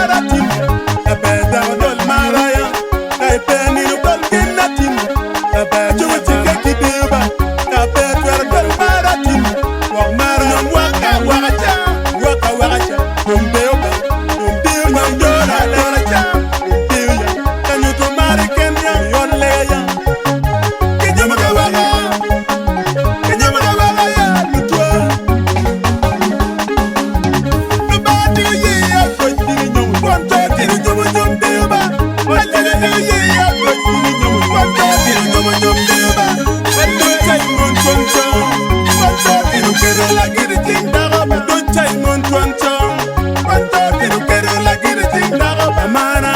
mara timo Aber dako dol mara ya Ka ipe anino dol gin atimo Aber cobo cikke ki deyo ba Ka pe atwero dol mara timo Gwok mara nyom waka waka ca Waka waka ca Nyom deyo ba Nyom deyo nyom dora dora ca Nyom deyo ya Ka nyuto mari ken ya I ot lega ya Ki nyomo ka waka Ki nyomo ka waka ya Lutwa Lubanga tye ye agoc tye nyomo Kwon to tye nyomo nyom deyo ba Ot lega tye ye agoc tye nyomo Kwon to tye nyomo nyom deyo ba Adoc ca i mon twon cong Kwon to tye oketo lagit i cing dako ba Adoc ca i mon twon cong Kwon to tye oketo lagit i cing dako ba Amana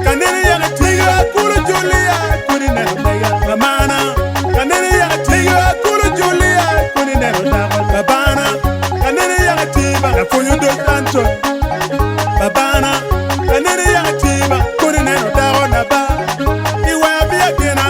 ka nene yaka tiga akulu Julia kodi neno lega Amana ka nene yaka tiga akulu Julia kodi neno dako Babana ka nene yaka tiba Lapwony odoc Anton Babana ka nene yaka tiba kodi neno dako na ba Iwea biya gina.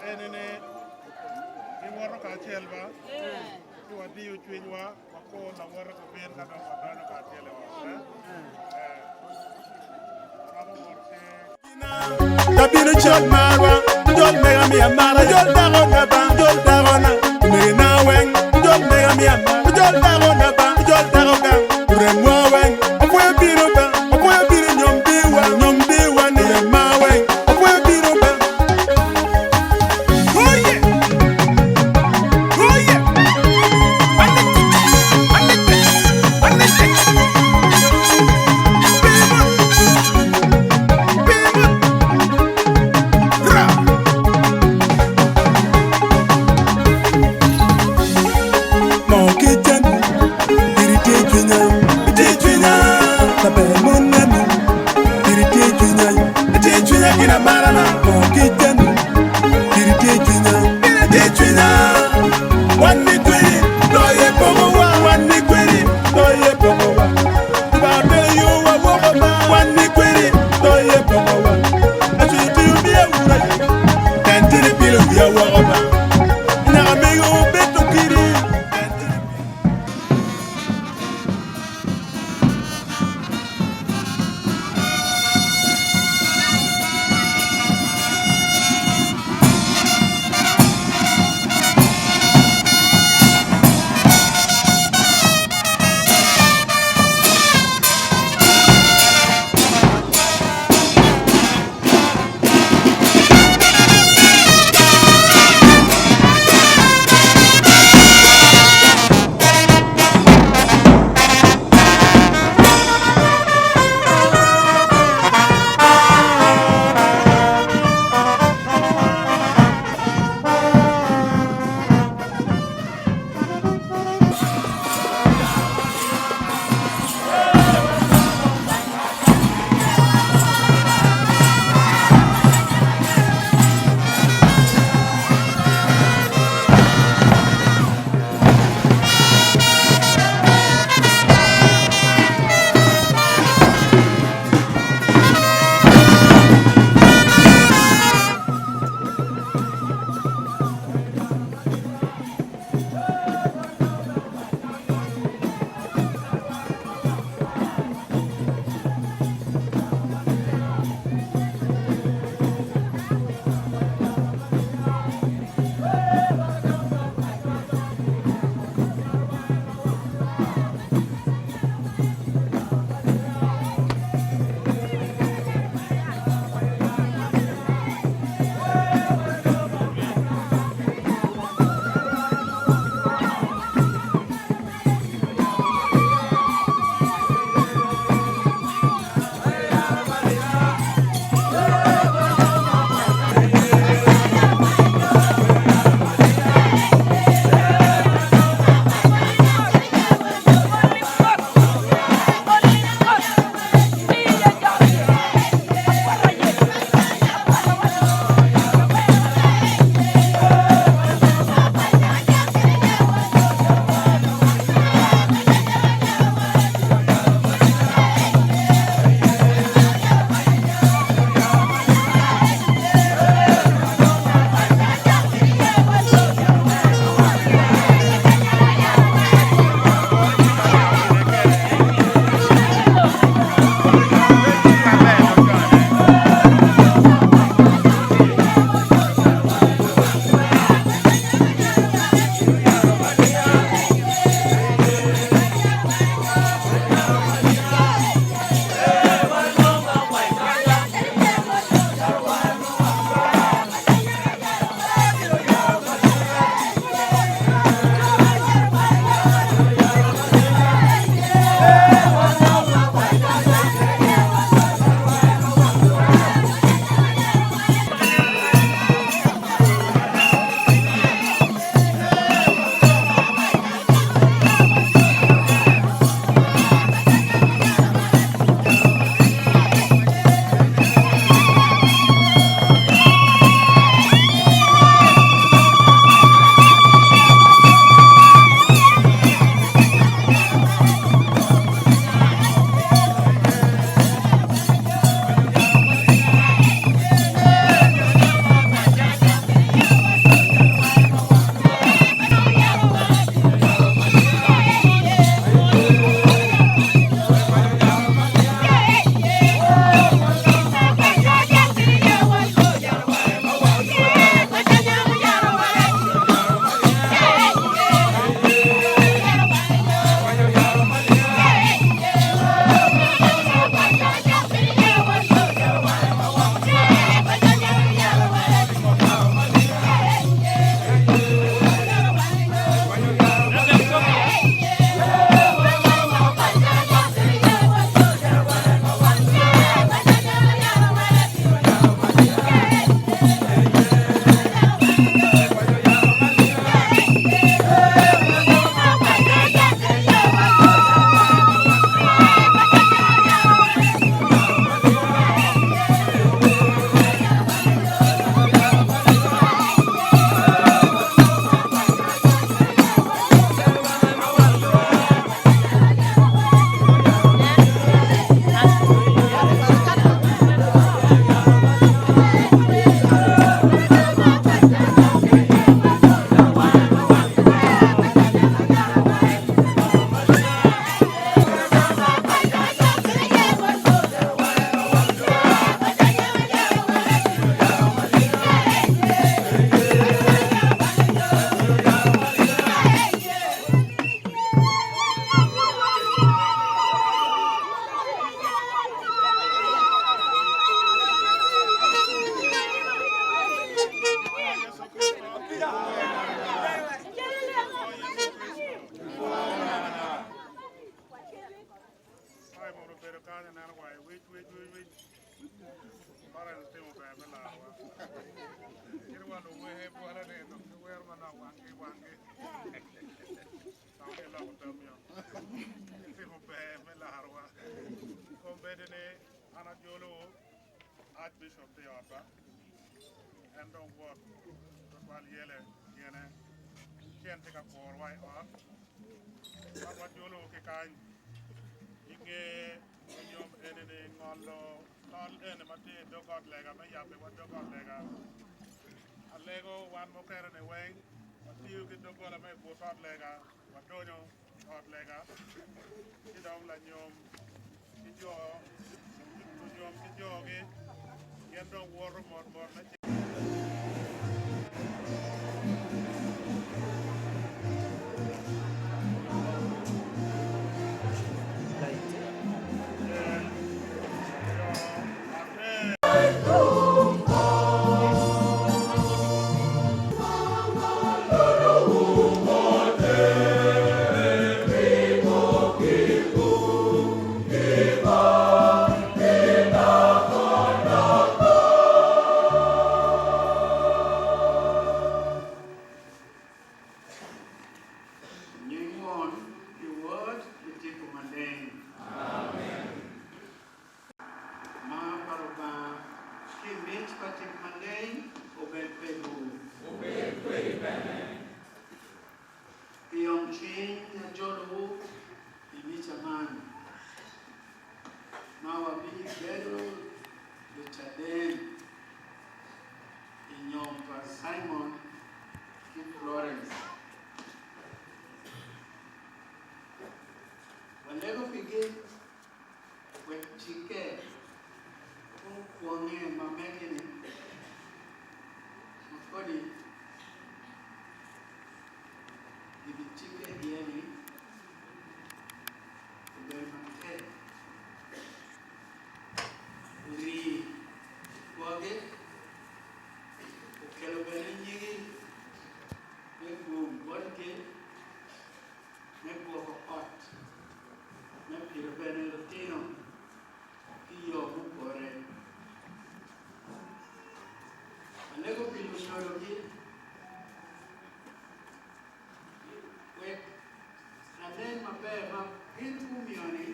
Enini giwoto kacel ba, ci wadiyo cwinywa wakur lawote gubin ka dong wadonyo kacel i ot. Eh, waromo wot ki. Kabino col marwa, jol mega miya mara, jol dako na ba, jol dako na, omege na weng, jol mega miya mara, jol dako na ba, jol dako gang, uremwa weng, opwoyo bino ba, opwoyo bino nyom diwa, nyom diwa ni urema weng, opwoyo bino ba. Oh yeah! Oh yeah! Moo ki cen. pa luwer bwolo ni dong giwero manok wanggi wanggi. Dok giloko tamio. Gitimo ber me larowa. Kombeddi ni an ajolo Archbishop tye i ot-ta. En dong wot twatwal yele gine ci en tye ka kurowa i ot. Wan wajolo ki kany i nge nyom eni-ni ngolo tol eni ma tye i dog ot lega me yabbe wa dog ot lega. Alego wan mukene-ni weng watiyo ki doggola ma i but ot lega wadonyo i ot lega ci dong lanyom ki jo lunyom ki jogi gin dong woto mot mot me Nying Won ki Wod ki Tipo Maleng. Mar pa Lubanga ki mic pa Tipo Maleng obed kwedwu. Pi yomcwiny ajolowu i mica man, ma wabibedo lucaden i nyom pa Simon ki Florence. Walego pigi wek cikke okwonge ma megi-ni ma kodi gibicikke iye-ni obed matek, orii i kwogi, okelo bene nyigi me gum botgi, me gwoko ot, me pito bene lutino ki yo mupore. Alego pi lunyodogi wek lanen maber ma gin gumiyo-ni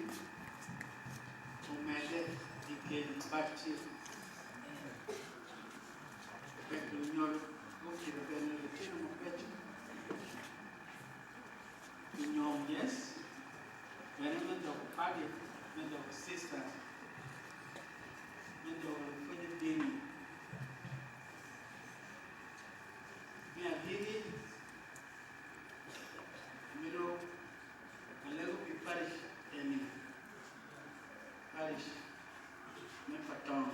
omedde i kin bacci, wek lunyodo gupito bene lutino mabeco i nyom, yes, bene me doko padi, me doko cista, me doko lupwonye dini. Me agikki, amito alego pi parish eni, parish me Patong,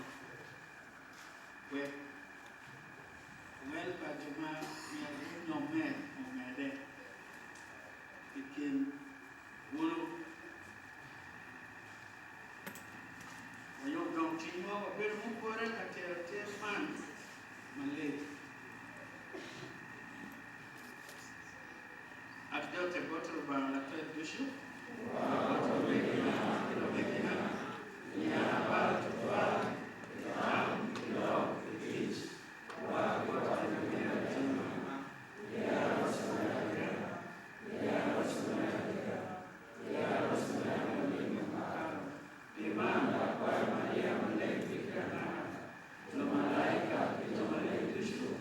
wek wel pa jo ma myero gunyomme omedde i kin bulu. Wayub dong cwinywa wabedo mupore ka tero ter man malit. Adote bot Lubanga Latwer Ducu, wa bot omegina ki lumegina, pien abalo tutwal i tam, i lok, i tic, wa bot gin ma myero atim. Pi man, akwayo Maliam Maleng Bikira Mama, Lumalaika, ki jo maleng ducu.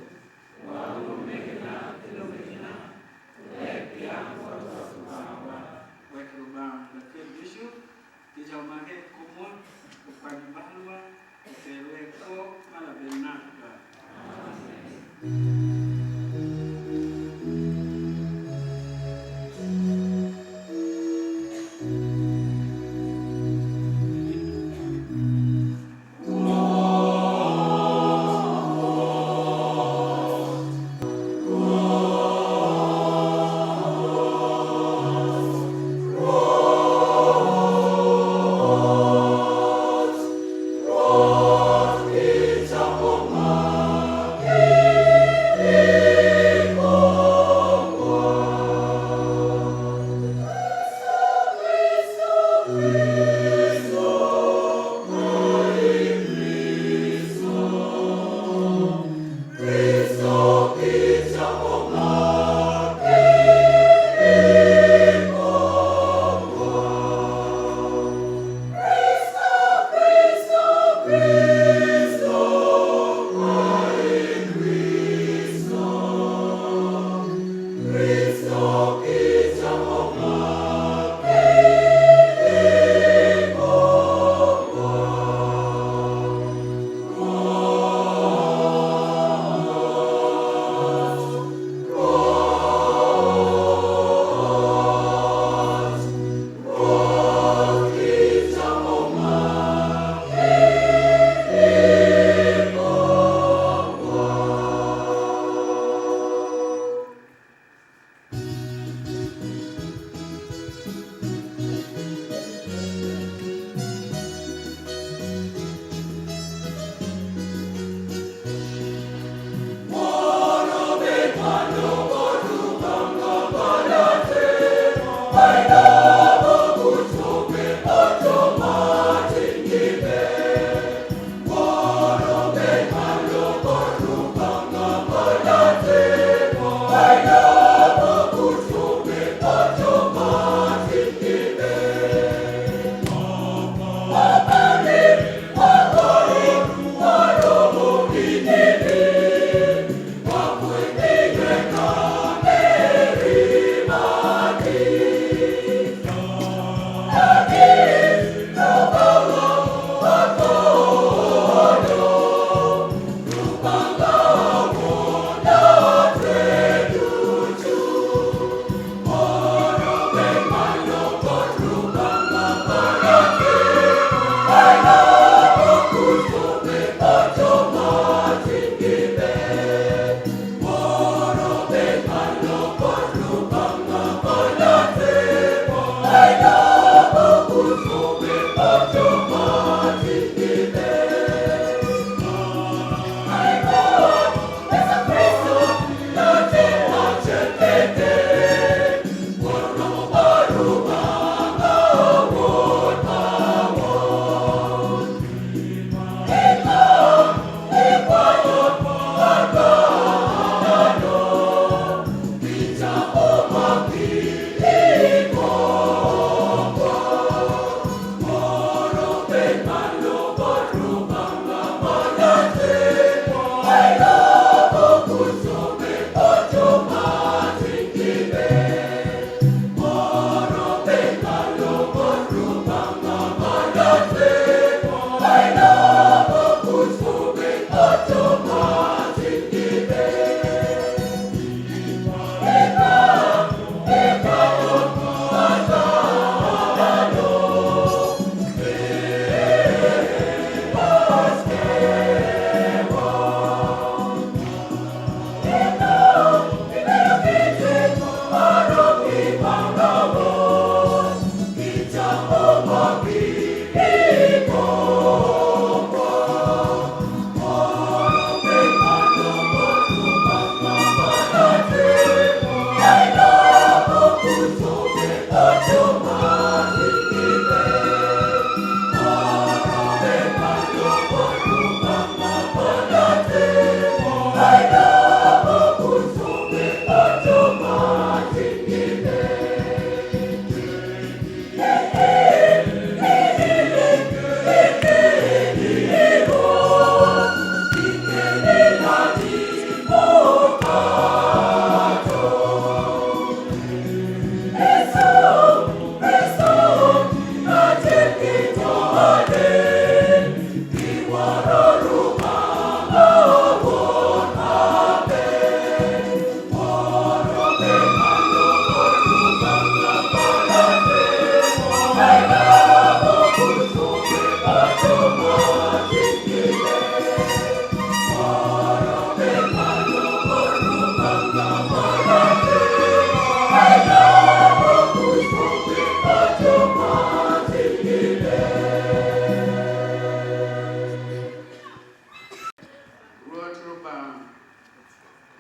Rwot Lubanga,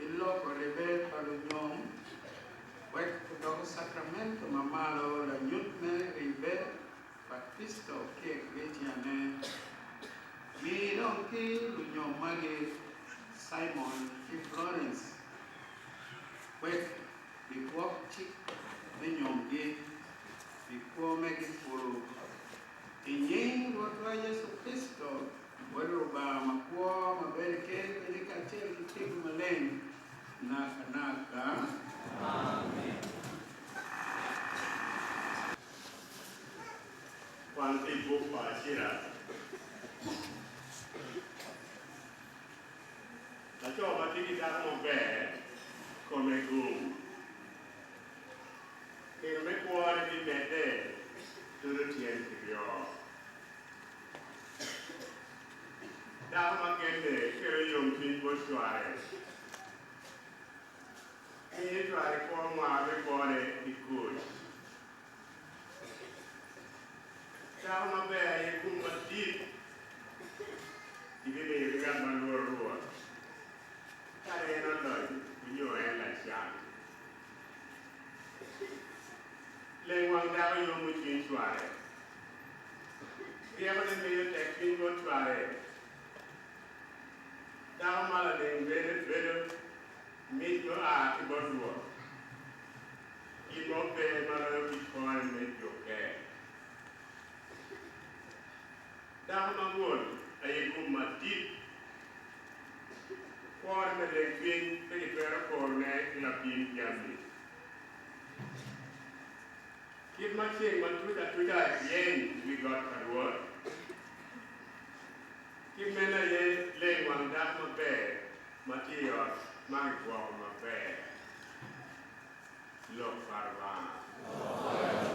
iloko ribbe pa lunyom wek odoko cakramento ma malo lanyut me ribbe pa Kricito ki Ekleciane. Mi dong ki lunyom magi, Cimon ki Florence, wek gigwok cik me nyomgi pi kwo megi pulu. I nying Rwotwa Yecu Kricito, Wod Lubanga makwo, ma bedo i ker kwedi kacel ki Tipo Maleng, nakanaka. Amen. Kwan ki i buk pa Acira. Laco ma tye ki dako maber kome gum. Nino me kwone bimedde tudo tyen kiryo. Dako ma genne kelo yomcwiny bot cware. Miyo cware kwo mwaka me kwone ki kuc. Dako maber aye gum madit gibimiyo ki ngat ma lworo Rwot, kadi en olony onyo en lacan. Leng wang dako yomo cwiny cware. Ryekone miyo tekcwiny bot cware. Dako ma laleng bene bedo mic ma oa ki bot Rwot. Gin mo pe ma loyo kit kore me jukke. Dako mamwol aye gum madit. Kwone me lengcwiny pe kitwero porone ki lapim jami. Kit ma ceng ma tuc atuca ryeny i wi got pa Rwot, kit meno aye leng wang dako maber ma tye i ot ma kigwoko maber. Lok pa Lubanga.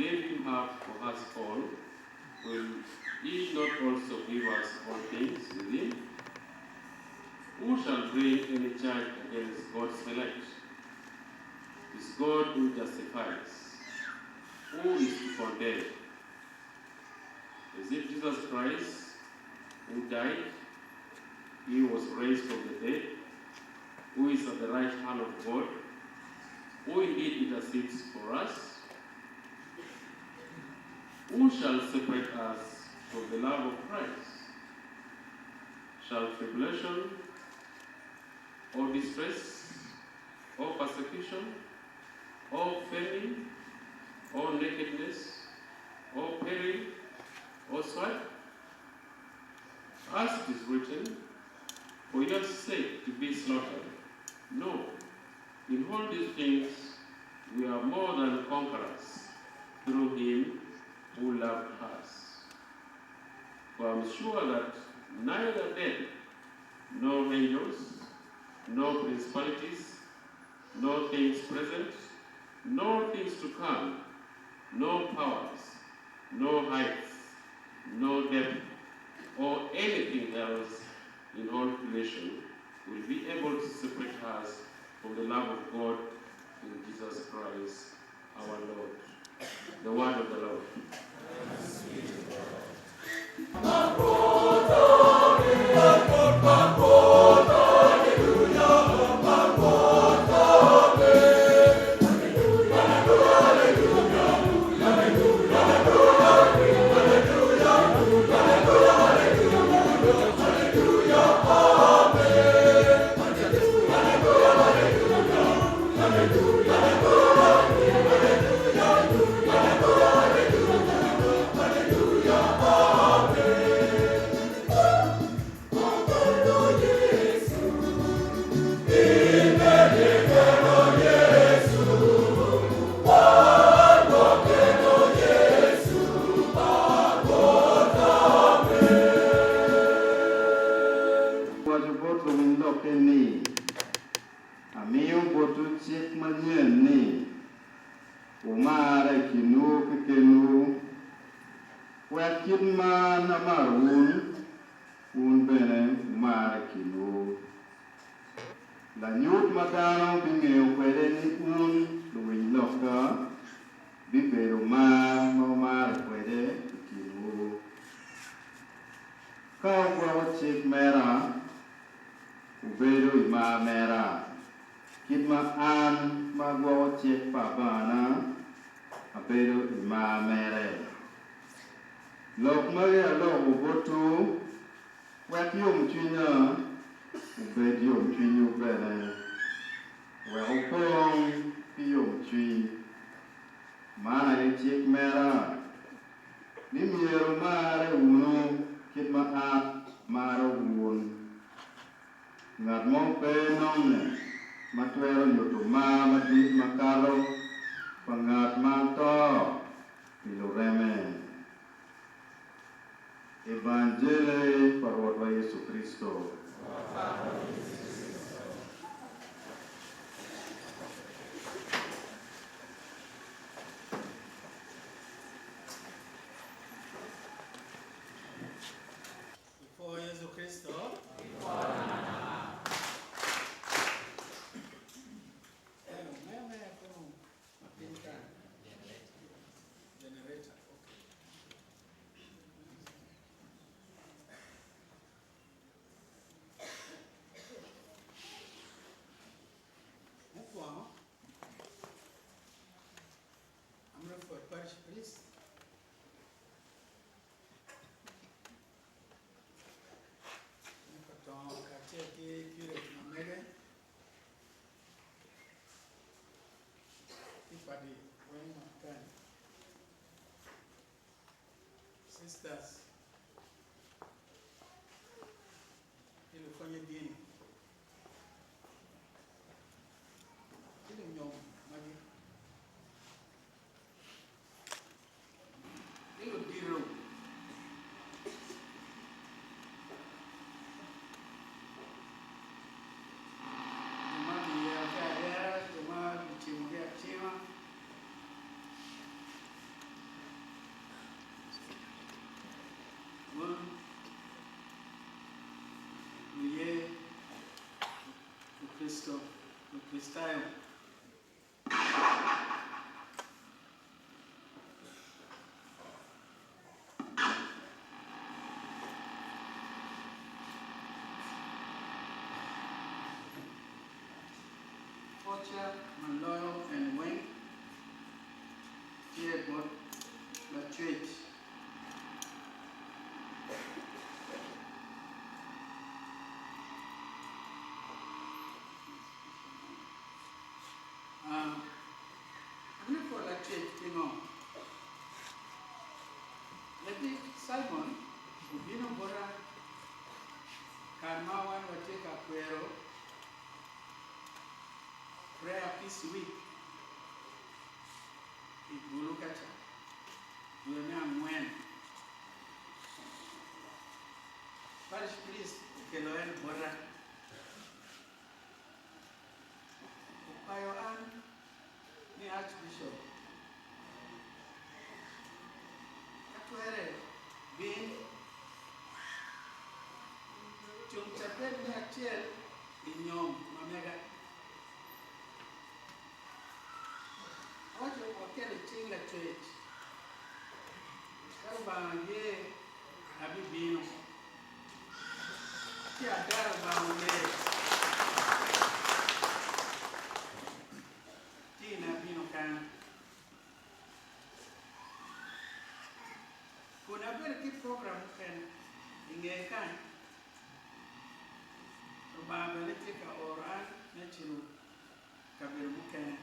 gave him up for us all, will he not also give us all things with him? Who shall bring any charge against God's elect? It is God who justifies. Who is to condemn? Is it Jesus Christ who died? He was raised from the dead, who is at the right hand of God, who indeed intercedes for us? Who shall separate us from the love of Christ? Shall tribulation or distress or persecution or famine or nakedness or peril or sword? As it is written, for your sake to be slaughtered. No, in all these things we are more than conquerors through him who loved us. For I am sure that neither death, nor angels, nor principalities, nor things present, nor things to come, nor powers, nor heights, nor depth, or anything else in all creation will be able to separate us from the love of God in Jesus Christ our Lord. The word of the Lord. Owaco bot luwiny lokke ni, Amiyo botwu cik manyen ni, wumarre i kinwu kekenwu, wek kit ma an amaro wun, wun bene wumarre i kinwu. Lanyut ma dano bingeyo kwede ni wun luwiny lokka bibedo mar ma wumarre kwede i kinwu. Ka wugwoko cik mera, wubedo i mar mera, kit ma an ma agwoko cik pa Abana abedo i mar mere. Lok magi aloko botwu wek yomcwinya obed yomcwinywu bene, wek wupong ki yomcwiny. Man aye cik mera, ni myero wumarre wunu kit ma an amaro wun. Ngat mo pe nonge ma twero nyuto mar madit makato pa ngat ma to pi lureme. Evanjeli pa Rwotwa Yecu Kricito. Ipwo Yecu Kricito. Generator. Okay. Mukwongo, amito pwoyo parish priest me Katongo kacel ki curate ma mege ki padi weng ma kany. Sisters ki lupwonye dini ki lunyom magi ki ludito. Jo ma kiyerogi ayera, jo ma kicimogi acima. Lukricito, Lukricitayo. Pwocca ma loyo en weng tye bot Lacwec. Amito pwoyo Lacwec pingo? Ladit Simon obino bota kare ma wan watye ka kwero Prayer Peace Week i Gulu kaca dwe me angwen. Parish priest okelo en bota. Okwayo an ni Archbishop ka twere bin cung cabit me acel i nyom ma mega. Awaco waketo i cing Lacwec, ka Lubanga ye abibino. Ci ada Lubanga oye ci in abino kany. Kun abedo ki program mukene i nge kany, Lubanga bene tye ka oro an me cito kabedo mukene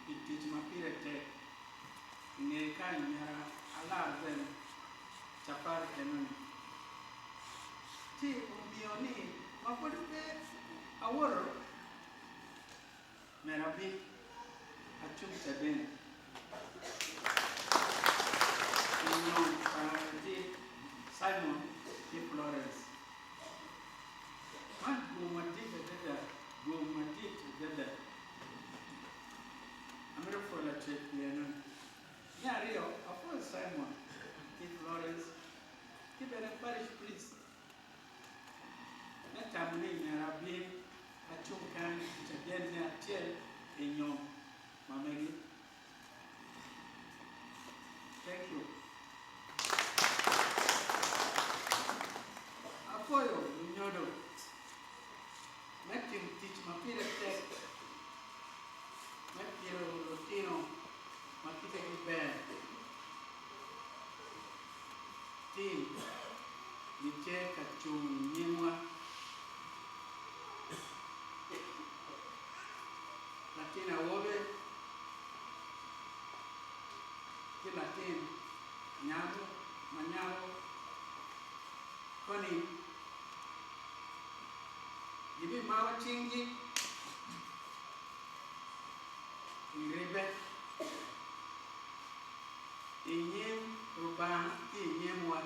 pi tic ma pire tek. I nge kany myero alar bene cafari enoni. Ci omiyo ni ma pwod pe awoto, myero abin acung caden i nyom pa latin Simon ki Florence. Man gum madit adada, gum madit adada. Amito pwoyo Lacwec pi enoni. Me aryo, apwoyo Simon ki Florence ki bene parish priest me tamo ni myero abin acung kany i caden me acel i nyom ma megi. Thank you. Apwoyo lunyodo me timo tic ma pire tek me pito lutino ma kitegi ber. Tim gitye ka cung i nyimwa. Latin awobe ki latin nyako ma nyako koni gibimako cinggi i ribbe i nyim Rubanga ki i nyimwa.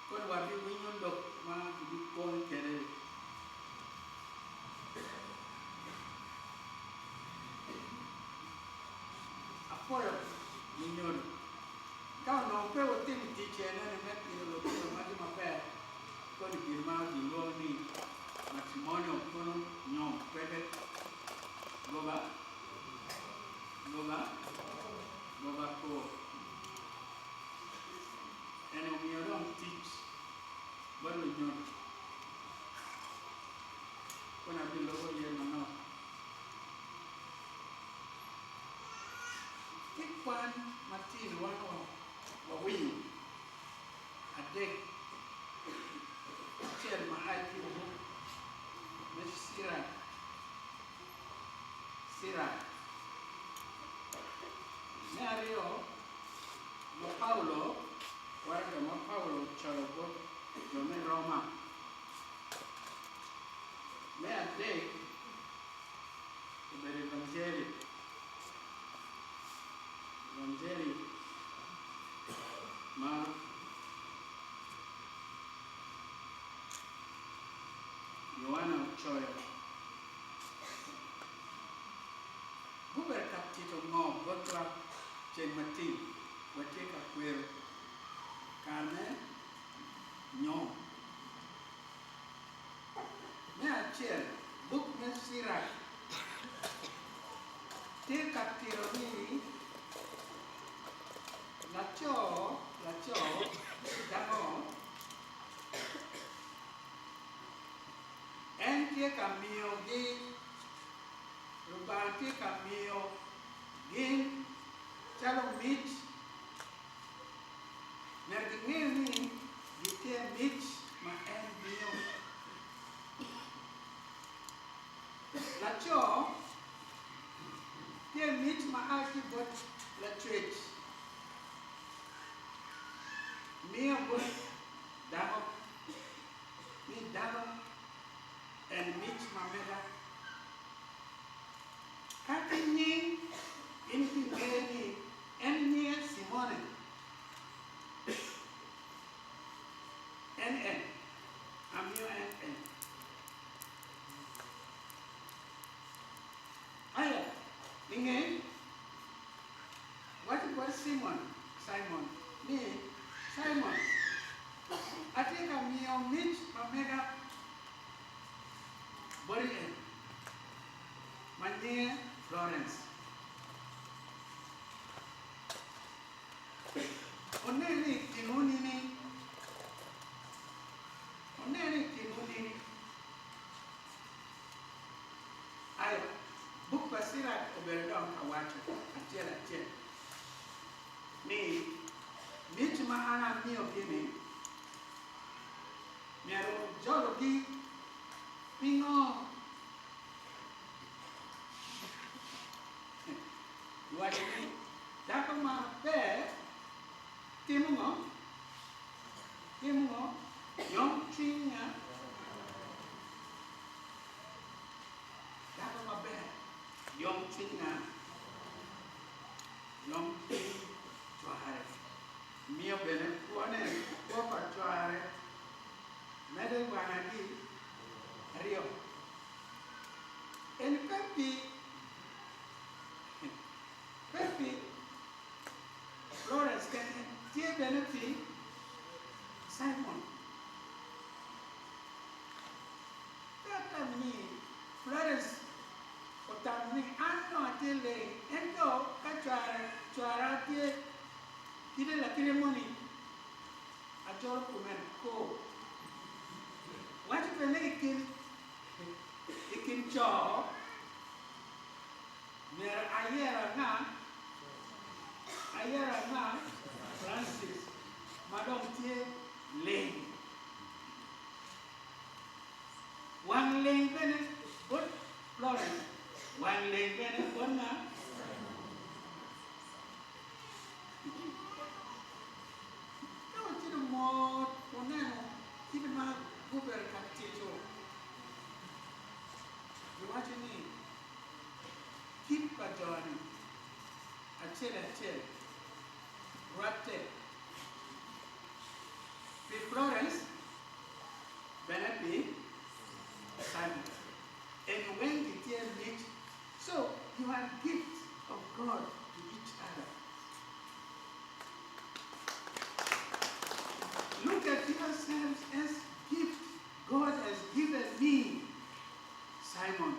Koni wabiwinyo lok ma gibipwony kwede. Apwoyo lunyodo. Ka onongo pe wutimo tic enoni me pito lutino magi maber, koni gin ma gilwongo ni matrimonio kono nyom peke. Goba, goba, goba kor. En omiyo dong tic bot lunyodo. Kono abilobo iye manok. Ki kwan matin wan wawinyo adek acel ma a ki i buk me Sirach. Me aryo, ma Paulo, waraga ma Paulo ocoyo bot jo me Roma. Me adek obedo Evanjeli, Evanjeli ma Yoana ocoyo. Gubedo ka tito ngo botwa ceng matin watye ka kwero kare me nyom? Cirak tye ka tito ni laco, laco, dako, en tye ka miyogi, Lubanga tye ka miyo gin calo mic. Myero ginge ni gitye mic ma en miyo. Laco tye mic ma a ki bot Lacwec miyo bot dako ni dako en mic ma mega. Ka ki nying in ibingeyo ni en nyinge Cimone. En en, amiyo en en. Aya, i nge waco bot Cimon, Cimon, ni, Cimon, atye ka miyo mic ma mega boti en, ma nyinge Florence. Onen ni i kinwu nining? Onen ni i kinwu nining? Ayo, buk pa Cirak obedo dong ka waco acel acel ni, Mic ma an amiyogi-ni myero wujologi. Pingo? Giwaco ni, Dako maber timo ngo? Timo ngo? Yomcwiny nga? Dako maber yomcwiny nga? Yomcwiny cware. Miyo bene kwone, kwo pa cware medde wangagi aryo. En pe pi Pe pi Florence keken, tye bene pi Simon. Pe atam ni Florence otamo ni an dong atye leng, ento ka cware cwara tye kite lakite moni, ajolo kumeno. Ko. Waco bene i kin i kin co. Myero ayer anga? Ayer anga? Francis ma dong tye leng. Wang leng bene bot Florence, wang leng bene bot nga? Ka wacito mot wuneno kit ma gubedo ka tito, giwaco ni, Kit pa jo-ni acel acel rwatte pi Florence bene pi Simon. Eni weng gitye mic so you are gifts of God to each other. Look at yourselves as gift God has given me Simon.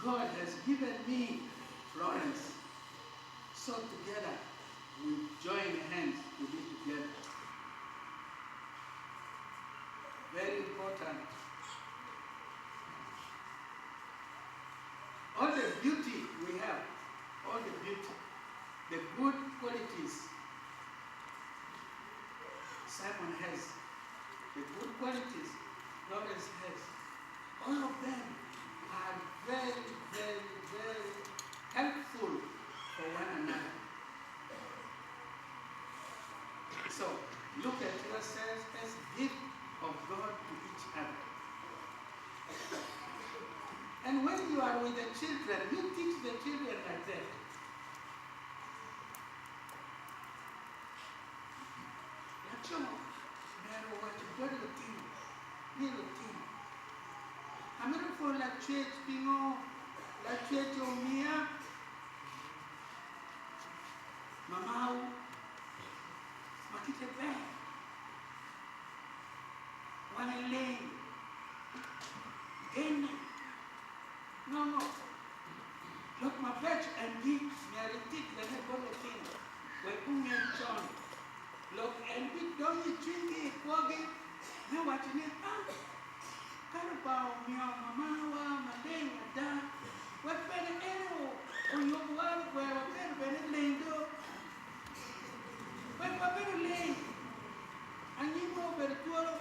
God has given me Florence so together we join hands to be together. Very important. All the beauty we have, all the beauty, the good qualities Simon has, the good qualities Florence has, all of them are very, very, very helpful for one another. So look at yourselves as gift of God to each other. And when you are with the children, you teach the children like that. Laco myero owac bot lutino ni lutino, amito pwonyo Lacwec pingo Lacwec omiya mamawu ma kite ber, wange leng, genne. nongo lok mabeco engi myero itit bene bot lutino wek gunge con. Lok en bidonyo i cwinygi i kwogi me waco ni, 'A, ka Lubanga omiyo mamawa maleng ada, wek bene en oyubwa wek wabedo bene leng do, wek wabedo leng, anyimwa obedo twolo,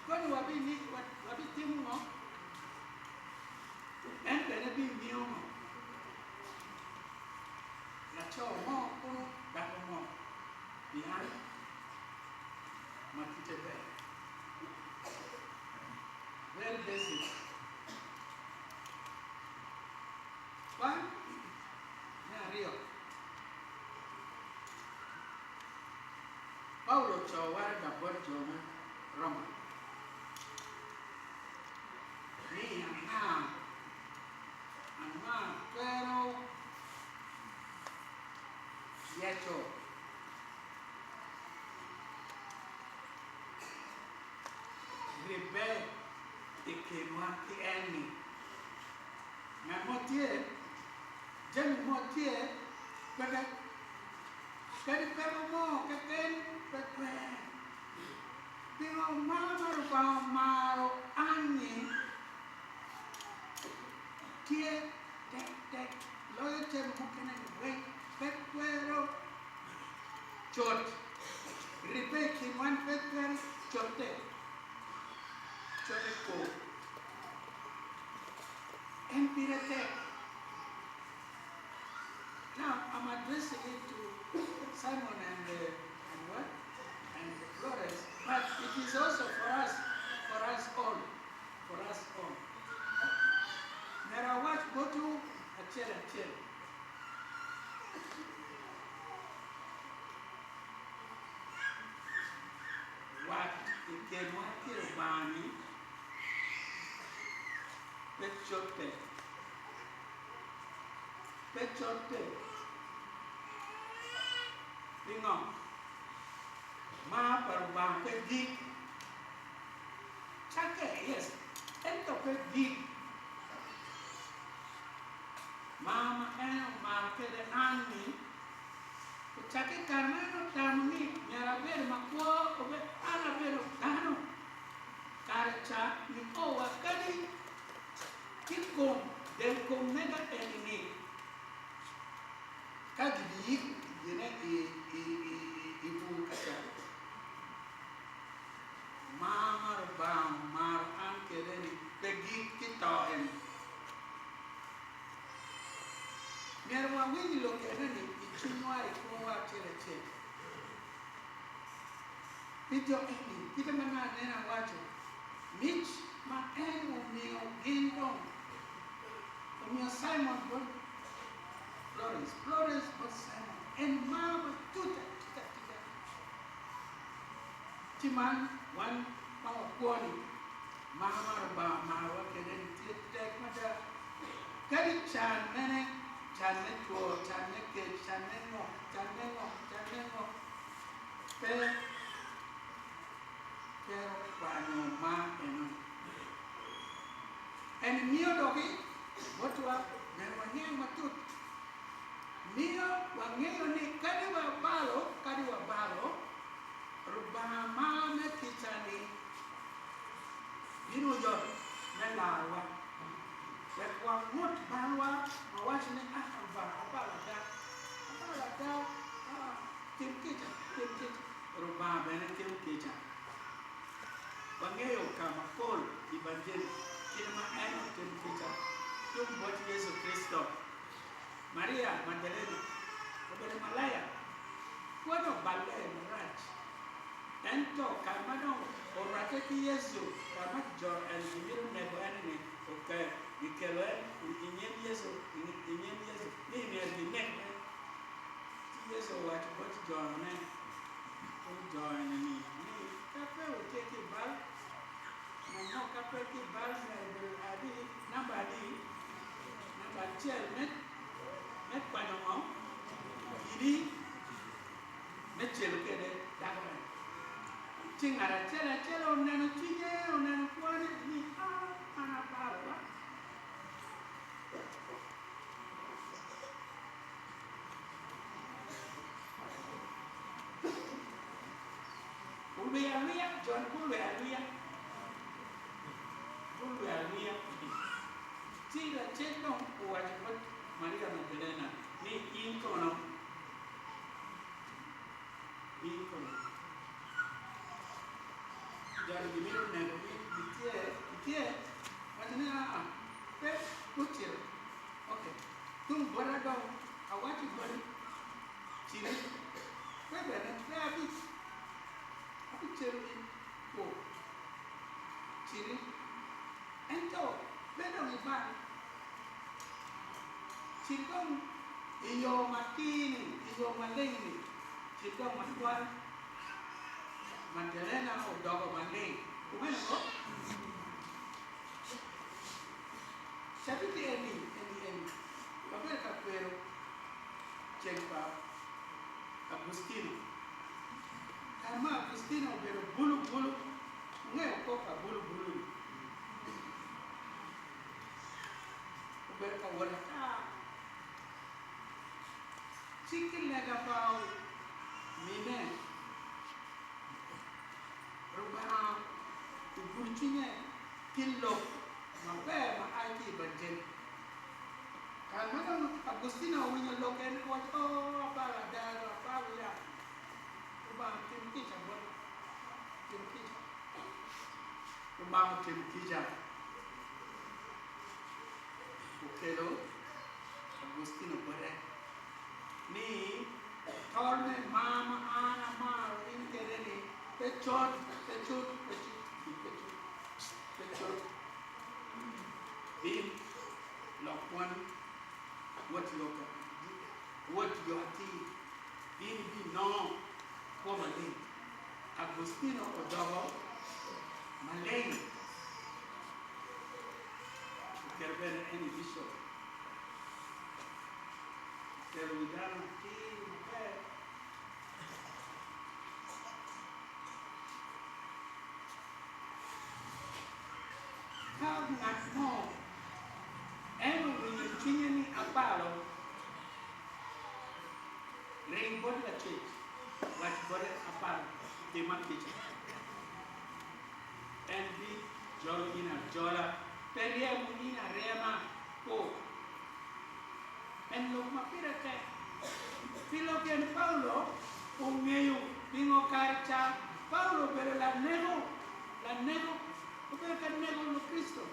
koni wabitimo ngo? En bene bimiyo ngo? Laco mo kunu dako mo niang ma kite ber. Very basic. Kwan me aryo. Paulo ocoyo waraga bot jo me Roma ni anga anga twero Yecu. Ribbe i kinwa ki en-ni. Ngat mo tye, jami mo tye peke, kadi peko mo keken pe twer. Pingo mar ma Lubanga omaro an-ni tye tektek loyo jami mukene-ni weng? Pe twero cut. Ribbe i kin wan pe twero cotte. Cotte kwo. En pire tek. Now I'm addressing it to Simon and, uh, and what? And Florence, but it is also for us, for us all, for us all. Myero awac botwu acel acel. Wat i kinwa ki Lubanga-ni pe cobbe. Pe cobbe. Pingo? Mar pa Lubanga pe gik. Cakke, yes, ento pe gik. Mar ma en omaro kwede an-ni ocakke i kare ma en otamo ni myero abed makwo, an abedo dano kare ca nio wa kadi ki kom del kom mega eni-ni ka gibiyiko gine i bur ka ca. Mar ma Lubanga omaro an kwede-ni pe gik ki to eni. Myero wawiny lok enoni i cwinywa i kwowa acel acel. Pi jo eni, kite ma nongo anene awaco, mic ma en omiyo gin dong omiyo Cimon bot Florence, Florence bot Cimon, en mar matut atika atika. Ci man wan ma wakwo-ni, mar ma Lubanga omarowa kwede-ni tye tek mada. Kadi can mene, can me two, can me kec, can me ngo, can me ngo, can me ngo, pe twero kwanyo mar enoni. En miyo doki botwa myero waniang matut. Miyo wangeyo ni kadi wabalo, kadi wabalo, Lubanga mar me kica-ni bino yot me larowa. Wek wangut balwa ma waco ni, 'Ah, Lubanga, abalo ada, abalo ada, ah, tim kica, tim kica. Lubanga bene timo kica. Wangeyo ka mapol i Banjili kit ma en otimo kica tung bot Yecu Kricito. Maria Magdalena obedo malaya, kwone oballe marac. Ento kare ma dong orwatte ki Yecu, kare ma kijoro en gimito neko en-ni, oke, gikelo en i nyim Yecu, i nyim Yecu ni myero ginek en. Ci Yecu owaco bot jone, ojone ni, ni, Ka pe wutye ki bal, ngat mo ka pe ki bal myero obedo adi, namba adi? Namba acel me, me kwanyo ngo? Kidi. Me celo kwede dako meno. Ci ngat acel acel oneno cwinye, oneno kwone ni, 'A, an abalo ba. Olwiyo alwiya, jo-ni gulwiyo alwiya, gulwiyo alwiya. Ci lacen dong owaco bot Maria Magdalena ni, In kono? In kono? Jo-ni gimito neko in, gitye, gitye? Owaco ni, Aa, pe gucito. Ok, tung bota dong awaco boti, citi, pe bene pe abic, abicelo in kwo, citi, ento pe dong ibal, cit dong i yo matir-ni, i yo maleng-ni, cit dong matwal. Magdalena odoko maleng. Kumeno ko? Cabit eni, eni, eni, wabedo ka kwero ceng pa Agustino. Kare ma Agustino obedo bulu bulu, wungeyo kop pa bulu bulu-ni? Obedo ka wot ata. Ci ki lega pa omine, Rubanga ogudo cwinye ki lok maber ma a ki i Banjeli. Kare ma dong Agustino owinyo lok en, owaco, Oo, abalo ada do, abalo ya. Lubanga otim kica bota, otim kica. Lubanga otimo kica, okelo Agustino bote ni, Tol me mar ma an amaro in kwede-ni pe cot, pe cut, pe cut, pe cut, pe cut. Bin, lok kwoni, wot yo wot yo atir, in ibinongo kwo maleng. Agustino odoko maleng, oketo bene en i bicop, otelo wi dano atir maber. Ka ngat mo en owinyo i cwinye ni abalo, ring bot lacwec, wac bote, Abalo, tima kica. En bijolo in ajola, pe ryemo in aryema. Ku. En lok ma pire tek. Pi lok eni Paulo ongeyo pingo kare ca Paulo obedo laneko, laneko, obedo ka neko Lukricito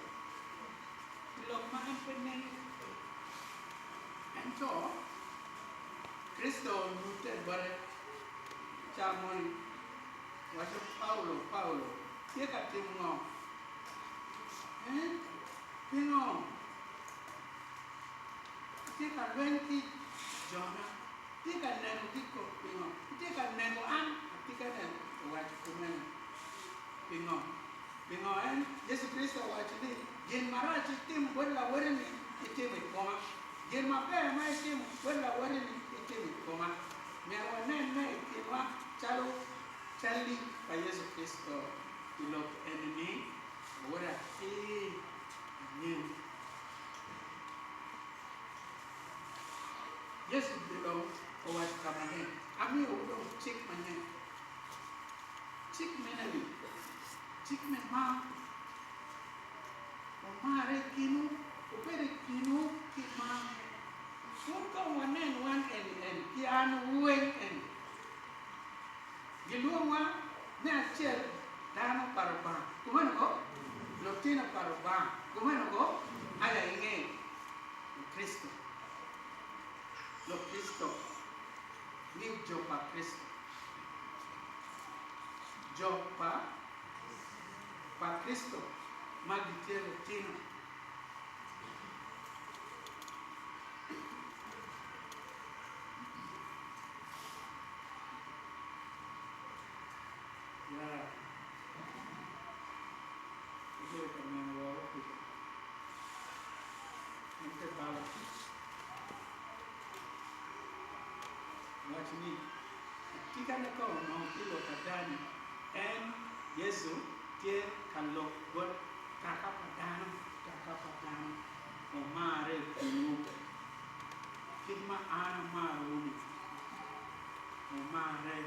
pi lok ma en pe ngeyo. Ento Kricito onyutte bote ca moni, owaco, Paulo, Paulo, itye ka timo ngo? Eh? Pingo? Itye ka lweny ki jona, itye ka neko ki kop pingo? Itye ka neko an? Atye ka neno, owaco kumeno. Pingo? Pingo en? Yecu Kricito owaco ni, Gin marac itimo bot lawoti-ni, itimo i koma. Gin maber ma itimo bot lawoti-ni, itimo i koma. Myero wanenne i kinwa calo calli pa Yecu Kricito i lok eni-ni, Wawot atir anyim. Yecu dong owaco ka maleng, Amiyowu dong cik manyen. Cik mene-ni? Cik me mar. Wumarre i kinwu, wubed i kinwu ki mar. Wun kong wanen wan eni eni ki an weng eni. Gilwongwa me acel dano pa Lubanga. Kumeno ko? Lutino pa Lubanga. Kumeno ko? Aya inge Lukricito. Lukricito ni jo pa Kricito. Jo pa pa Kricito ma gitye lutino. Ya, abedo ka neno woko kuca. En pe balo. Waco ni, Atikane ka onongo ki lok ada ni en, Yecu, tye ka lok bot kaka pa dano, kaka pa dano, wumarre i kinwu, kit ma an amarowu-ni, wumarre.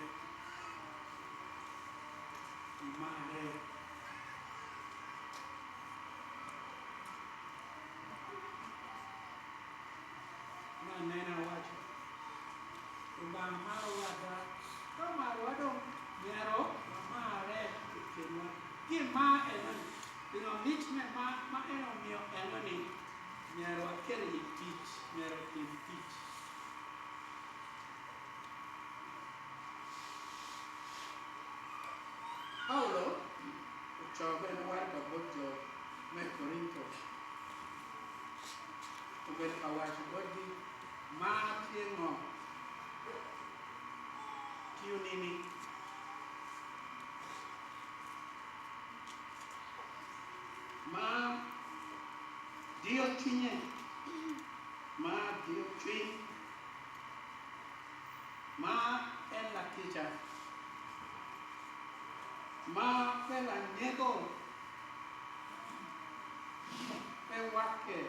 Imarre. Me anena awaco, Lubanga marowa ada. Ka omarowa dong, myero wamarre i kinwa. Ki i mar enoni, pingo mic me mar ma en omiyo enoni myero waket i tic, myero otim tic? Paulo ocoyo bene waraga bot jo me Korinto. Obedo ka waco botgi mar tye ngo, tiyo nining? Mar diyo cwinye, mar diyo cwiny. Mar en lakica. Mar pe lanyeko, pe wakke,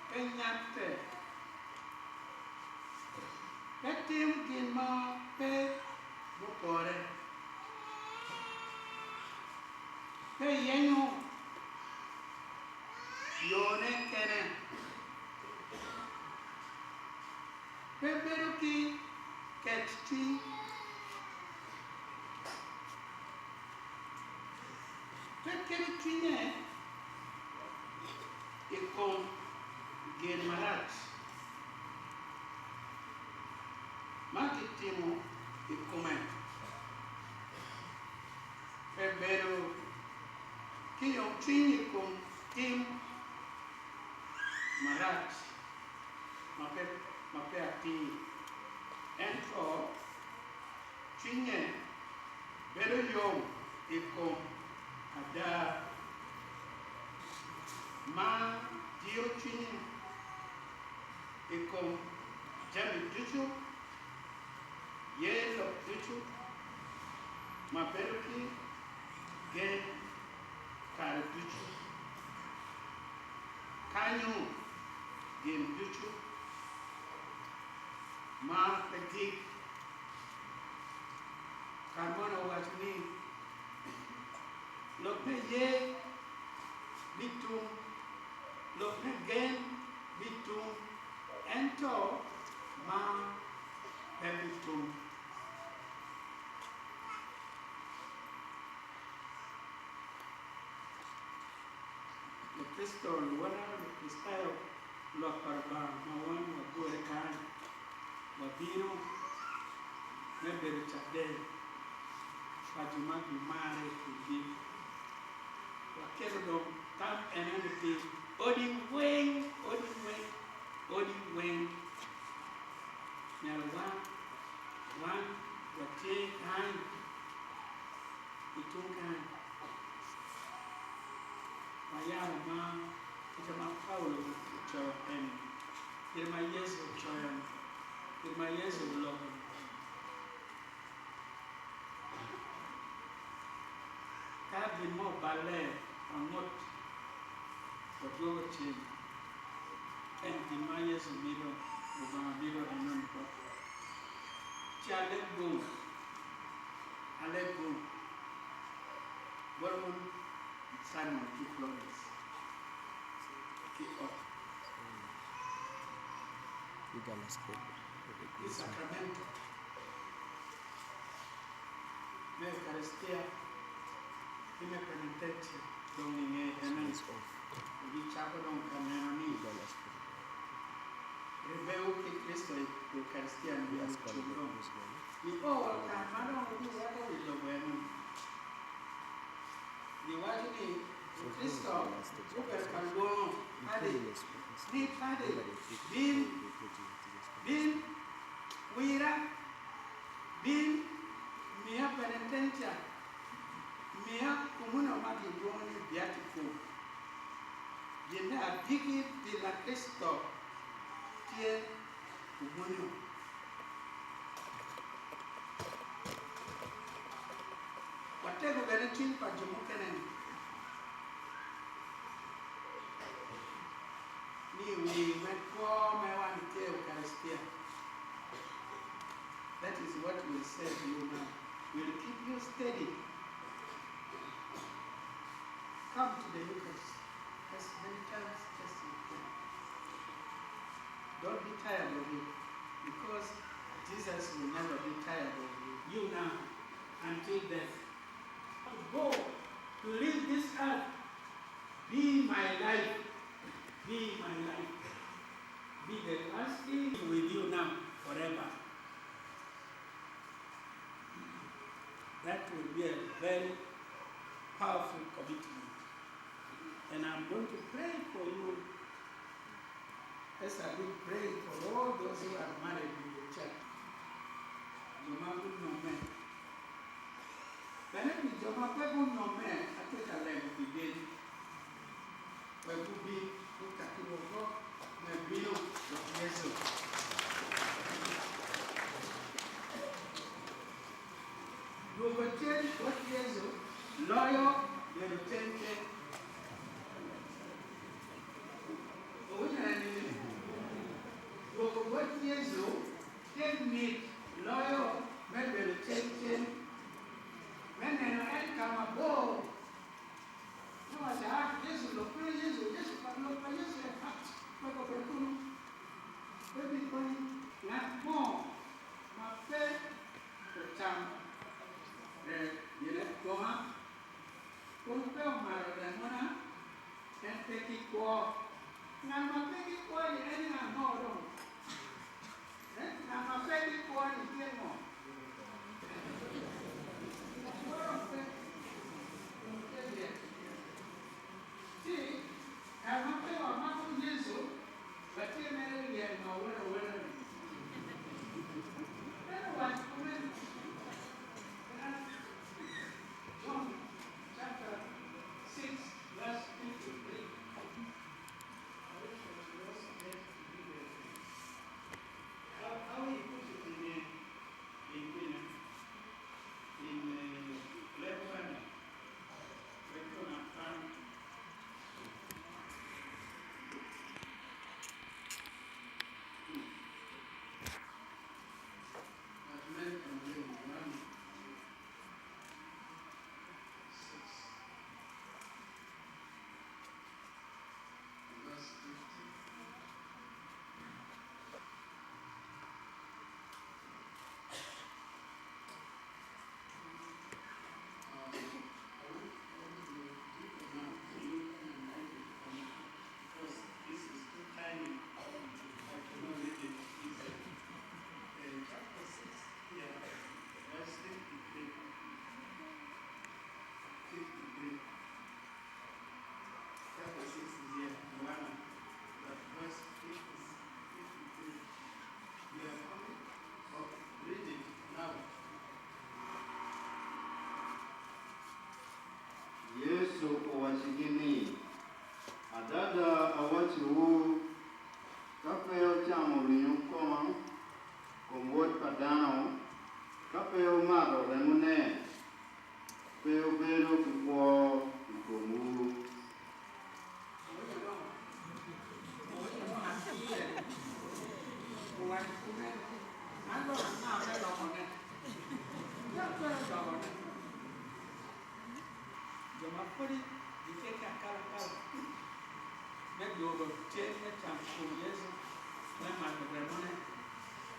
pe nyatte, pe timo gin ma pe mupore, pe yenyo yone kene. Pe bedo ki kec cwiny. Pe keto cwinye i kom gin marac ma kitimo i kome. Pe bedo ki yomcwiny i kom tim marac ma pe atir, ento cwinye bedo yom i kom ada ma diyo cwinye i kom jami ducu, ye lok ducu, ma bedo ki gen kare ducu. Kanyo gin ducu ma pe gik. Kare moni owaco ni, Lok me ye bitum, lok me gen bitum, ento mar pe bitum. Lukricito luwota, Lukricitayo, lwak pa Lubanga ma wan wagure kany, wabino me bedo caden pa jo ma gimare i kingi. Waketo dong tam enoni pi odi weng, odi weng, odi weng. Myero wan, wan watye kany i tung kany. Wayabo ma kite ma Paulo ocoyo eni, kite ma Yecu ocoyo ni, kite ma Yecu oloko ni. Ka gin mo oballe, wangut, wadwogo cen. En gin ma Yecu mito, Lubanga mito enoni botwa. Ci aleg gung, aleg gung. Bot wun Simon ki Florence ki ot ki Sacramento me Eukaristia ki me Penitentia dong i nge enoni wubicako dong ka neno ni ribewu ki Kricito i Eukaristia ni ocung dong nio wa kare ma dong wubiweko wi lobo enoni. Giwaco ni Lukricito gubedo ka lwongo padi ni, Padi, bin! Bin, wira! Bin, miya penitentia! Miya komunio ma gilwongo ni viaticum. Gin me agikki pi Lakricito tye komunio. Watego bene cwiny pa jo mukene-ni ni wir me kwo mewa ni tye Eukaristia. That is what we say to you now. will keep you steady. Come to the Eucharist as many times as you can. Don't be tired of it, because Jesus will never be tired of you. You now, until death. Go to leave this earth. Be my life. Be my life. Be the last thing with you now, forever. That will be a very powerful commitment. And I'm going to pray for you as I've been praying for all those who are married in the church. Jo ma gunyomme. Bene pi jo ma pe gunyomme, atye ka lego pi gin. Wek gubin gukati woko me bino bot Yecu. Dwogo cen bot Yecu loyo bedo cen cen. Wuwinyo en nining? Dwogo bot Yecu tye mit loyo me bedo cen cen, me neno en ka mabor. Me waco, Ah, Yecu, lok pe Yecu, Yecu, lok pa Yecu en, ah, wek obed kunu. Pe bikonyi. Ngat mo ma pe ocamo gine koma kun pe omato remona, en pe ki kwo. Ngat ma pe ki kwo-ni en nga mo dong? Ngat ma pe ki kwo-ni tye ngo? Kwo dong pe, dong tye lyec. Ci, kare ma pe wamako Yecu, watye mere lyel ma welo awela-ni. En owaco kumeno. John chapter 6 verse 53. I wish I could also get to be there. How he put it in Lebanon. Yecu owaccigi ni, Adada awacciwu, ka pe wucamo ringo koma, kom Wod pa dano, ka pe wumato remone, pe wubedo ki kwo i komwu. Jo ma pwodi gitye ki akalakala me dwogo cen me camo kom Yecu me mato remone,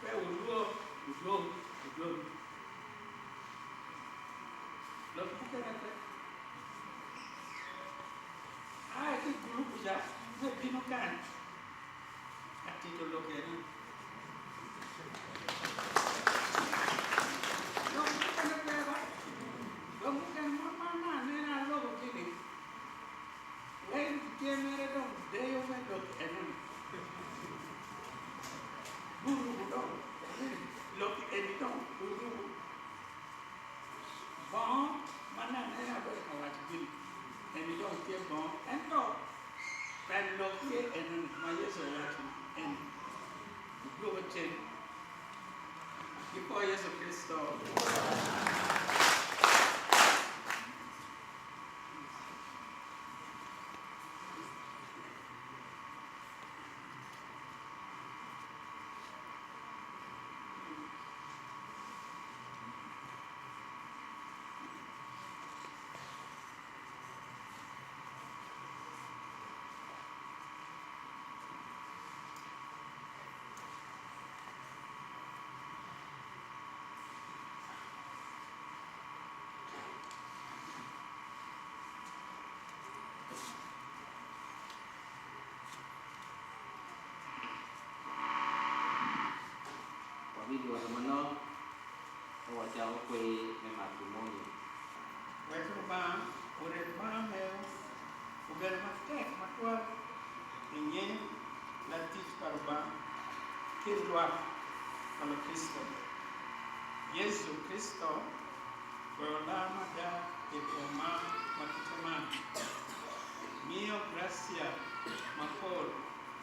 pe wulwor, wudwog, wudwogi. Lok mukene pe. Aa ki i gulu kuca me bino kany ka tito lok eno. Lok mukene pe ba. Lok mukene ma man anena aloko kini weng gitye mere dong deyo me lok enoni. Guruko dong lok eni dong oruko bongo ma nene abedo ka waco gini eni dong tye bongo ento pen lok tye enoni ma Yecu owaco eni idwogo cen ki kwo Yecu Kricito. manok ka wacako kwer me matrimonio. Wek Lubanga oret mar mewu obed matek matwal i nyim latic pa Lubanga ki lwak pa Lukricitayo. Yecu Kricito goyo laa mada i kom mar ma kite man, miyo gracia mapol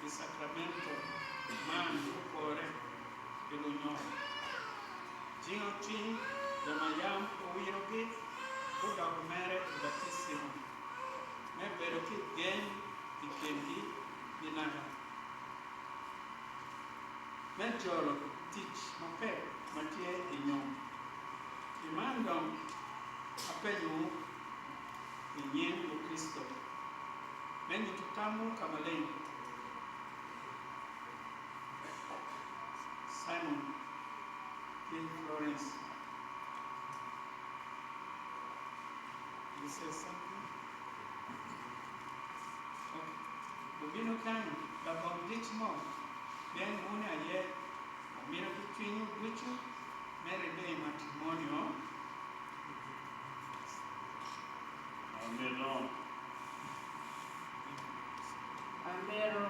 i cakramento man mupore pi lunyom. Jingo cwiny jo ma yam owirogi gudoko mere i baticimo me bedo ki gen i kingi pi naka, me jolo tic mapek ma tye i nyom. Pi man dong apenyowu i nying Lukricito me nyuto tamwu ka maleng. Simon ki Florence. You say something? Okay. Wubino kany labongo dic mo, pien wun aye wumito ki cwinywu ducu me ribbe i matrimonio. Amito. Amito.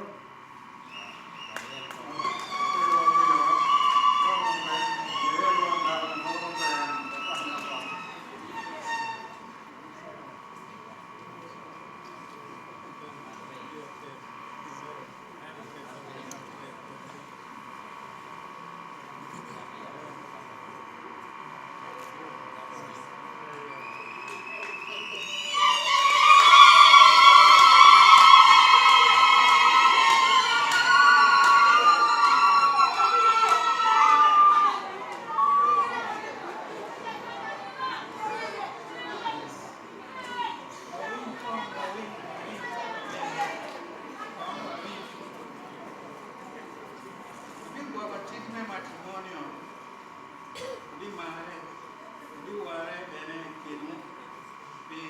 Abigwoko cik me matrimonio, abimare, abiwore bene i kinwu pi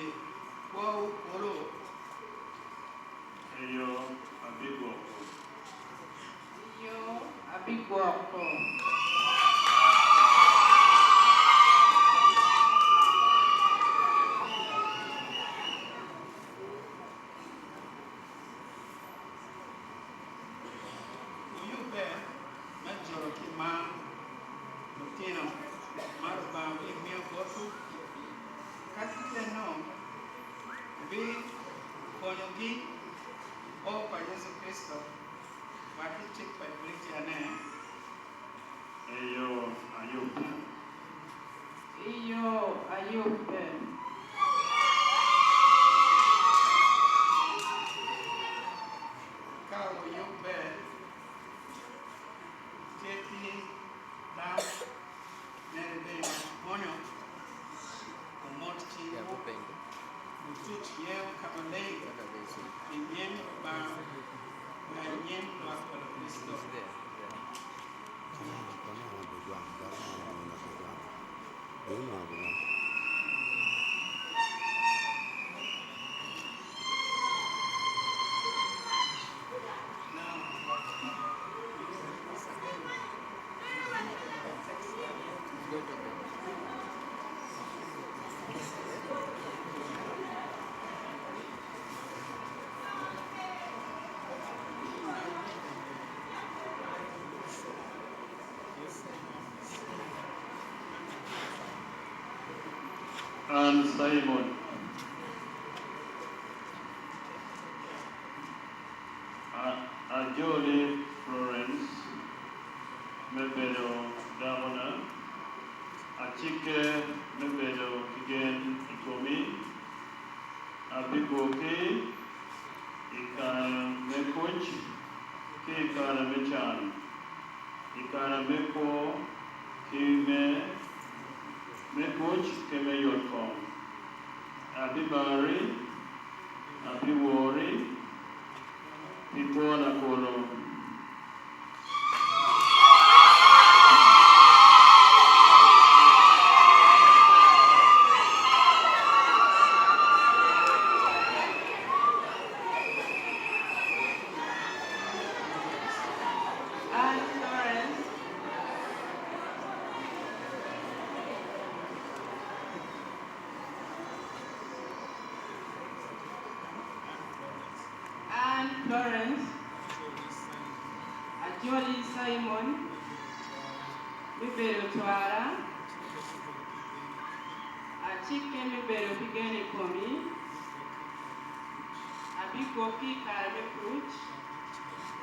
kwowu kulu. Eyo, abigwoko. Eyo, abigwoko. Wuyubbe me jolo ki mar lutino ma Lubanga bimiyo botwu. Ka kite-nu, wubikonyogi i kwo pa Yecu Kricito wa ki cik pa Ekleciane. Eyo, ayubbe. Eyo, ayubbe. Ka wuyubbe, tye ki tam me ribbe i matrimonio, wumot cingwu, wutuc yewu ka maleng i nyim Lubanga wa i nyim lwak pa Lukricito. An Cimon. Ajoli Florence me bedo dakona. Acikke me bedo ki gen i komi. Abigwoki i kare me kuc ki i kare me can, i kare me kwo ki me me kuc ki me yotkom. Abimari, abiwori pi kwona kulu. An Florence. Florence, Ajoli Simon, me bedo cwara, acikke me bedo ki gen i komi, abigwoki i kare me kuc,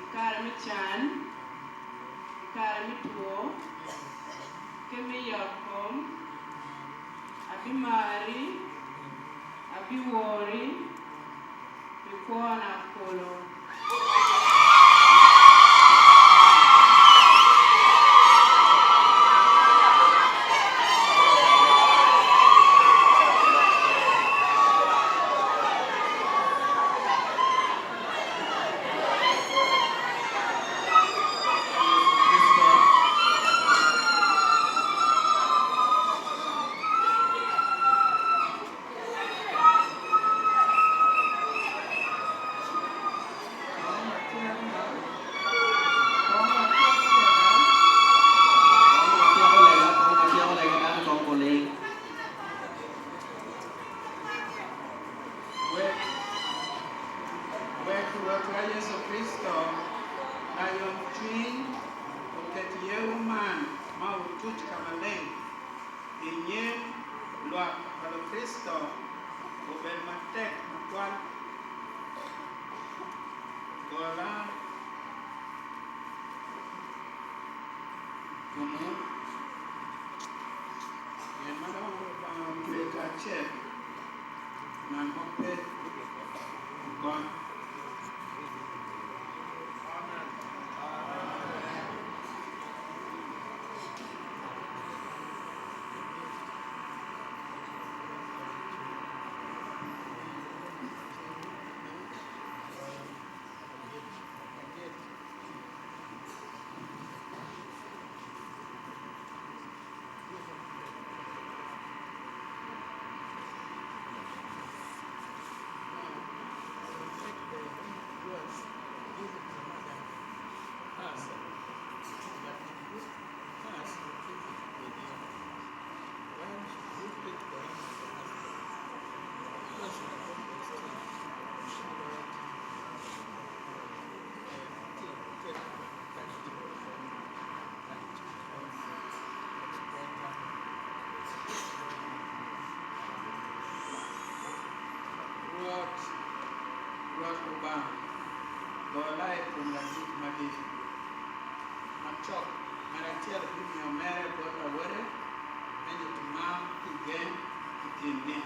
i kare me can, i kare me two, ki me yotkom, abimari, abiwori pi kwona kulu. Wek Rwotwa Yecu Kricito layomcwiny oket yewu man ma wutuc ka maleng i nyim lwak pa Lukricito obed matek matwal. Gola komwu, gin ma dong Lubanga otweyo kacel, ngat mo pe ogony. Rwot, Rwot Lubanga, gola i kom ladit madit macok, ngat acel bimiyo mere bot lawote me nyuto mar ki gen i kingi.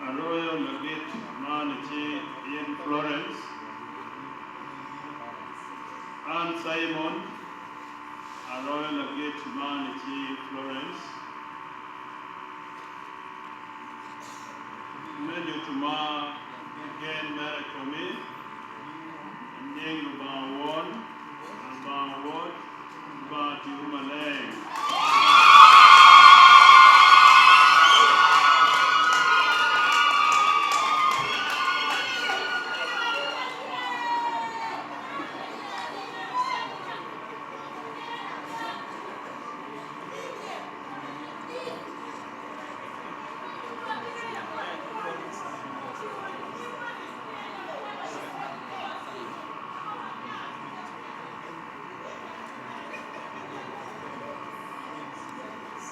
Aroyo ladit man ci in Florence, An Simon, aroyo lagit man ci Florence, me nyuto mar ki gen mere i komi, i nying Lubanga Won, Lubanga Wod, Lubanga Tipo Maleng.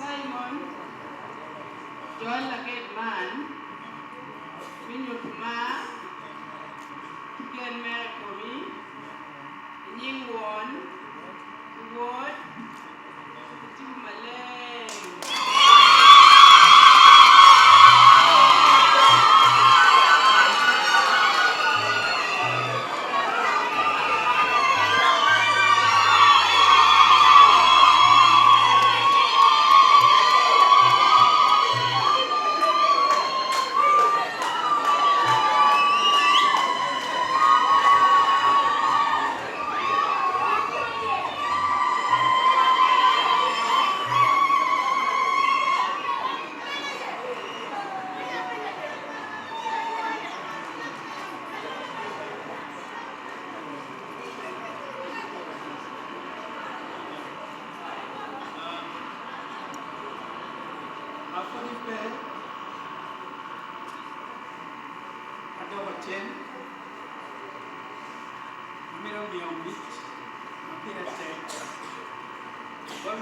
Simon, jol laget man me nyuto mar ki gen mere i komi, i nying Won, ki Wod, ki Tipo Maleng. Adoko cen, amito miyo mic ma pire tek bot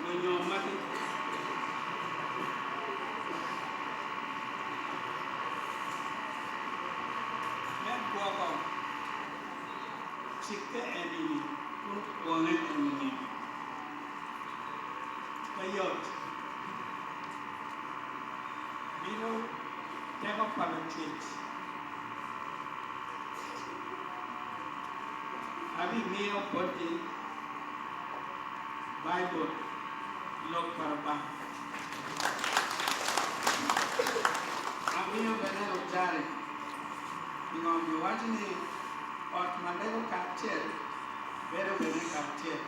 lunyom magi. Me gwoko cikke eni-ni kun kwonge eni-ni pe yot. Mito teko pa Lacwec. Abimiyo botgi Baibul, Lok pa Lubanga. Amiyo bene Rojari. Pingo giwaco ni ot ma lego kacel bedo bene kacel?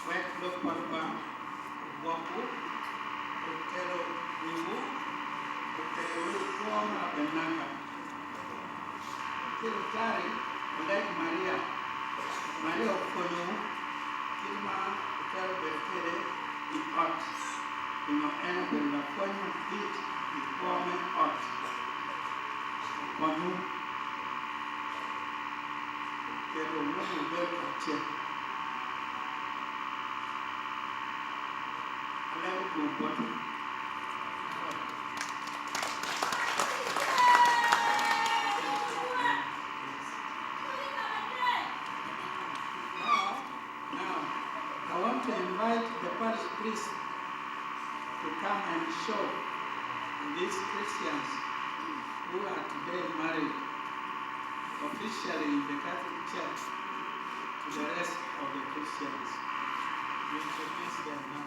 Wek Lok pa Lubanga ogwokwu, otelo wiwu, oterwu i kwo ma pe naka. Ki Rojari oleg Maria. Maria opwonyowu kit ma wutwero bedo kwede i ot, pingo en obedo lapwony madit i kwo me ot. Okonywu oketo wun wubedo kacel. Alego gum botwu. Now, I want to invite the parish priest to come and show these Christians who are today married officially in the Catholic Church to the rest of the Christians. You introduce them now.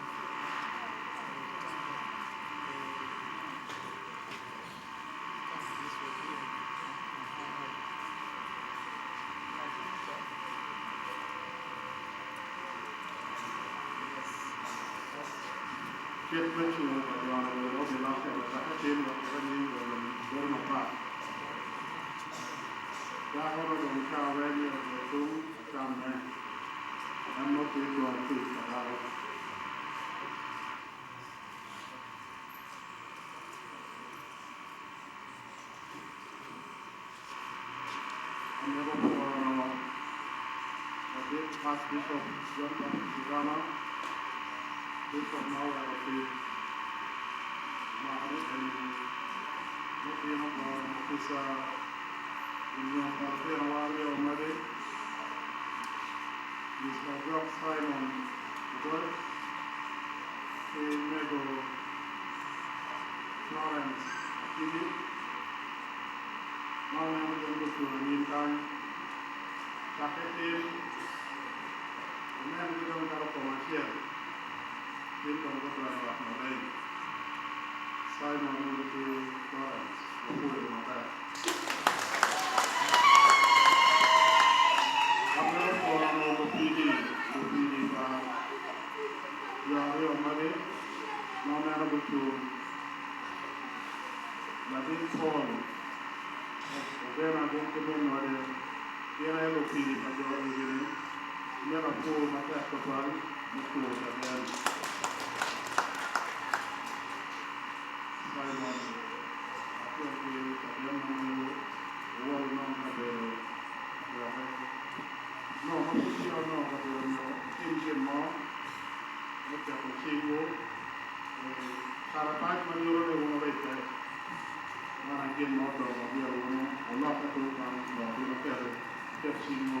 Kit me cungo pa jo aryo obilokke wa dok atin wa kaka nying wa dong bedo mapat. Dako ma dong cawa weng myero obed tung acamme, en nongo tye twero tic pa dako. Amito pwono ladit Archbishop John Patrick Uganda, Bishop ma oweko tic mwaka ni eni-ni me bino goyo mukisa i nyom pa lutinowa aryo magi, Mister Jok Simon Ogot ki Mego Florence Akidi. Ma oneno gin gucung anyim kany, cakke tin, wunengi dong calo kom acel, tin dong gudonyo i ot maleng. Simon wun ki Florence wupwoyo maber. Amito pwono lupidi, lupidi pa jo aryo magi ma wuneno gucung. Ladit Paul ogena gin ki min ode, gin aye lupidi pa jo egi-ni, myero apwor matek twatwal me two caden. Simon kacel ki caden ma mego owot onong kabedo wek no ma pud peya onongo kabedo nyo otim gin mo me keto cingwu Karatac ma nyuto ni wun wuribbe, man aye gin ma odong ma myero wun wulokke tung kany wek wun wuket cingwu.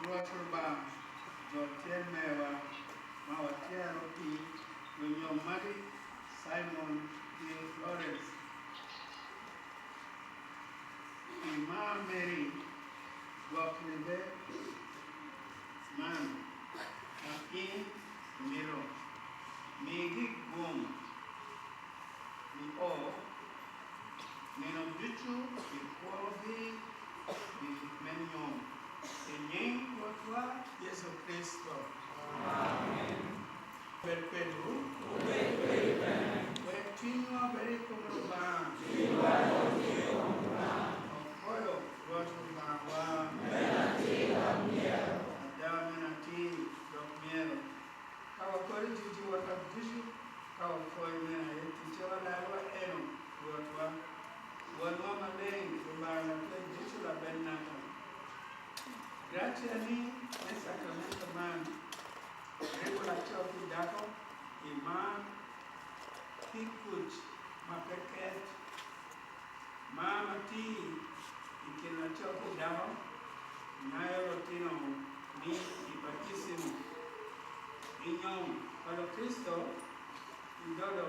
Rwot Lubanga, jol tyen mewa ma watyero pi lunyom magi, Simon ki Florence, pi mar meri, gwok ribbe man ma in imito, migi gum nio nino ducu i kwogi me nyom. I nying Rwotwa Yecu Kricito. Obed kwedwu. Wek cwinywa obed i kom Lubanga. Wapwoyo Rwot Lubangawa. Ada meno atir dok myero. Ka wakori ticwa kare ducu, ka wapwoyo meno aye ticcewa larwa eno Rwotwa. Wonwa Maleng, Lubanga Lacwec ducu laber naka. Gracia ni me cakramento man ribo laco ki dako i mar ki kuc ma pe ket. Mar ma tye i kin laco ki dako nyayo lutino ni i baticimo. I nyom pa Lukricito idodo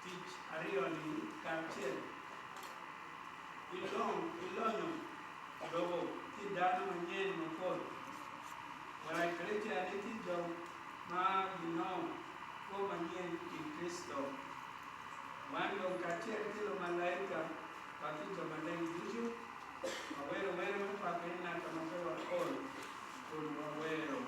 tic aryo-ni kacel. Ilonyo lobo ki dano manyen mapol. Wa i Kalicia ni tye jo ma ginongo kwo manyen i Kricito. Wan dong kacel ki lumalaika wa ki jo maleng ducu, wawero wer me pako in naka ma pe waol kun wawero.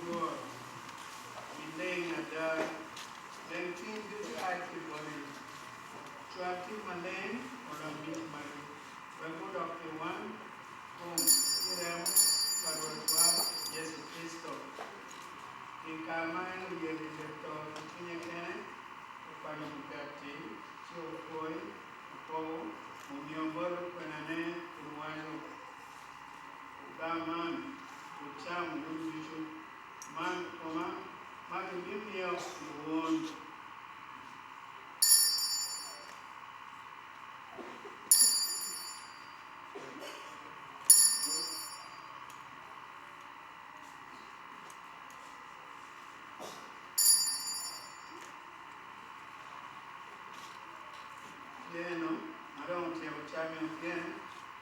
Rwot, ileng ada, leng cwiny ducu a ki boti. Cwal Cwiny Maleng olony miti magi, wek gudok pi wan, kom, ki remo pa Rwotwa Yecu Kricito. I kare ma en oye ki to ki cwinye kene, okwanyo mugati ci opwoy, opogo, omiyo bot lukwenane kun waco, Wugam man, wucam wun ducu, man koma ma gibimiyo pi wun. Pieno ma dong otyeko cam i otyeno,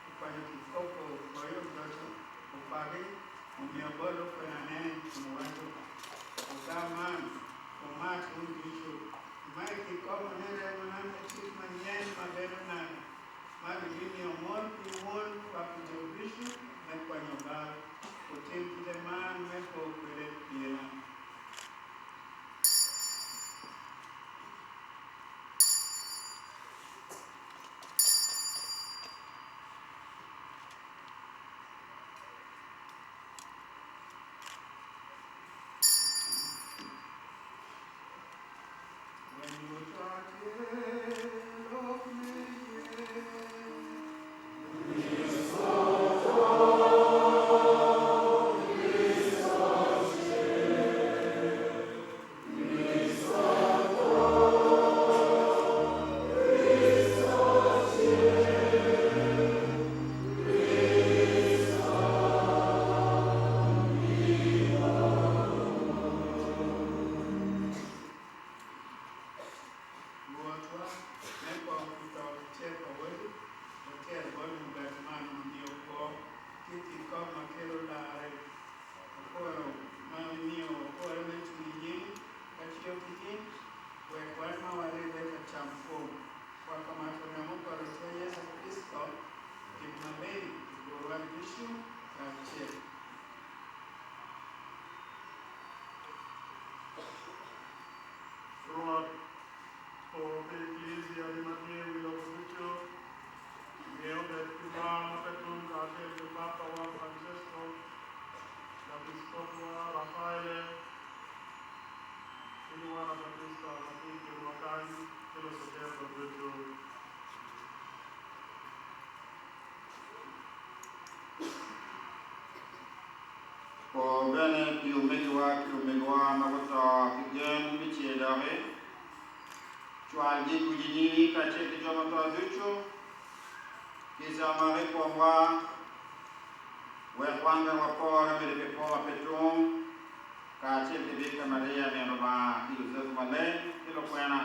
okwanyo kikopo, ogoyo odoco, opaki, omiyo bot lukwenane kun waco, Wugam man, wumat wun ducu. Man kikopo me remona me cik manyen ma bedo naka, ma gibimiyo mot pi wun wa pi jo ducu me kwanyo bal. Wutim kite man me po kwede pira. bene pi omegiwa ki lumegiwa ma guto ki gen me cer doki. Cwalgi i kuc i nyimi kacel ki jo muto ducu. Kica omaki i komwa, wek wan bene wapore medo pi kwo ma pe tum, kacel ki Bikira Maria min Lubanga ki Yucepu Maleng ki lukwena,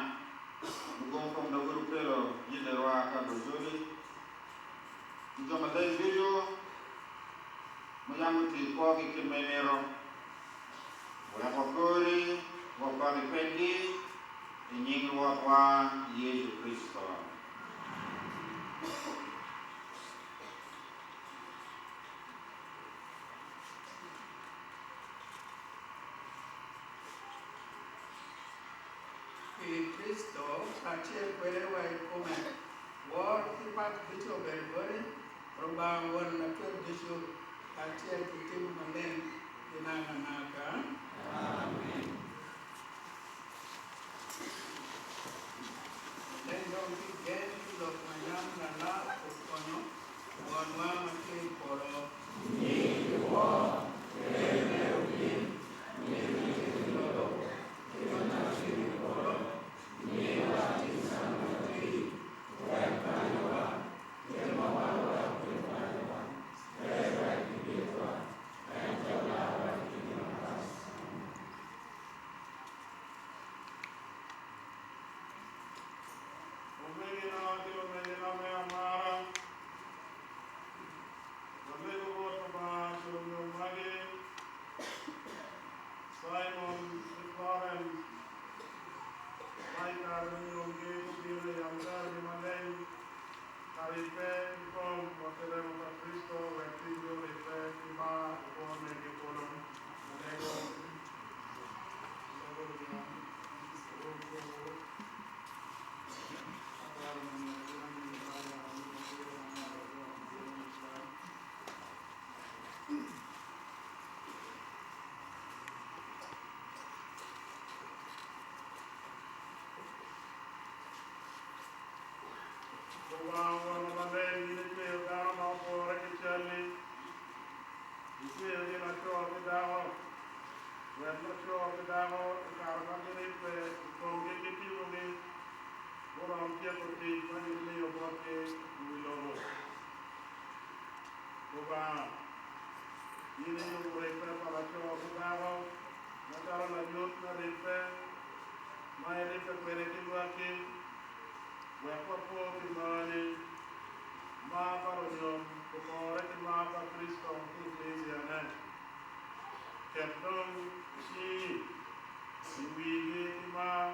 lugum kom dok gulukelo Yilerwa ka Gujuli, ki jo maleng ducu ma yam gutiyo kwogi kit ma imito, wek wakori wapaki kwedgi i nying Rwotwa Yecu Kricito. Pi Kricito kacel kwede wa i kome, woro ki pak ducu obedo boti, Rubanga Won Latwer Ducu, kacel ki Tipo Maleng pi nakanaka. Amen. Leng dong ki gen ki lok ma yam lala opwonyo Wonwa ma tye i polo. Omegina ki lumegina me amara, walego bot Lubanga pi onyom magi, Simon ki Florence, ma i kare me nyomgi gubino i altargi maleng ka ribbe ki kom wa ki remo pa Kricito wek cwinygi oribbe ki mar i kwo megi kulu. Walego. Lubanga Wonwa Maleng, in icweyo dano ma opore ki calli. Icweyogi laco ki dako. Wek laco ki dako i kare ma giribbe i komgi ki tipogi, gurom tyeko tic ma gimiyo botgi i wi lobo. Lubanga, in iyubo ribbe pa laco ki dako macalo lanyut me ribbe ma iribbe kwede ki lwakki, wek wapo pi marni. Mar pa lunyom opore ki mar pa Kricito ki Ekleciane. Ket dong cingi i wigi ki mar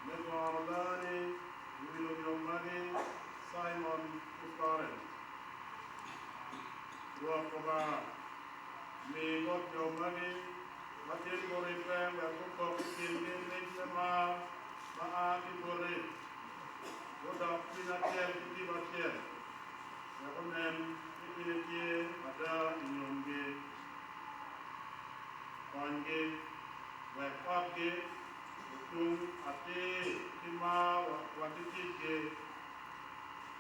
me goro lani i wi lunyom magi, Simon ki Florence. Rwot Lubanga, mi bot jo magi ma tin guribbe wek gukok i kingi mic me mar ma a ki boti, gudok cwiny acel ki tipo acel, wek onen ni in itye ada i nyomgi. Konygi wek otgi ocung atir ki mar wa ki ticgi,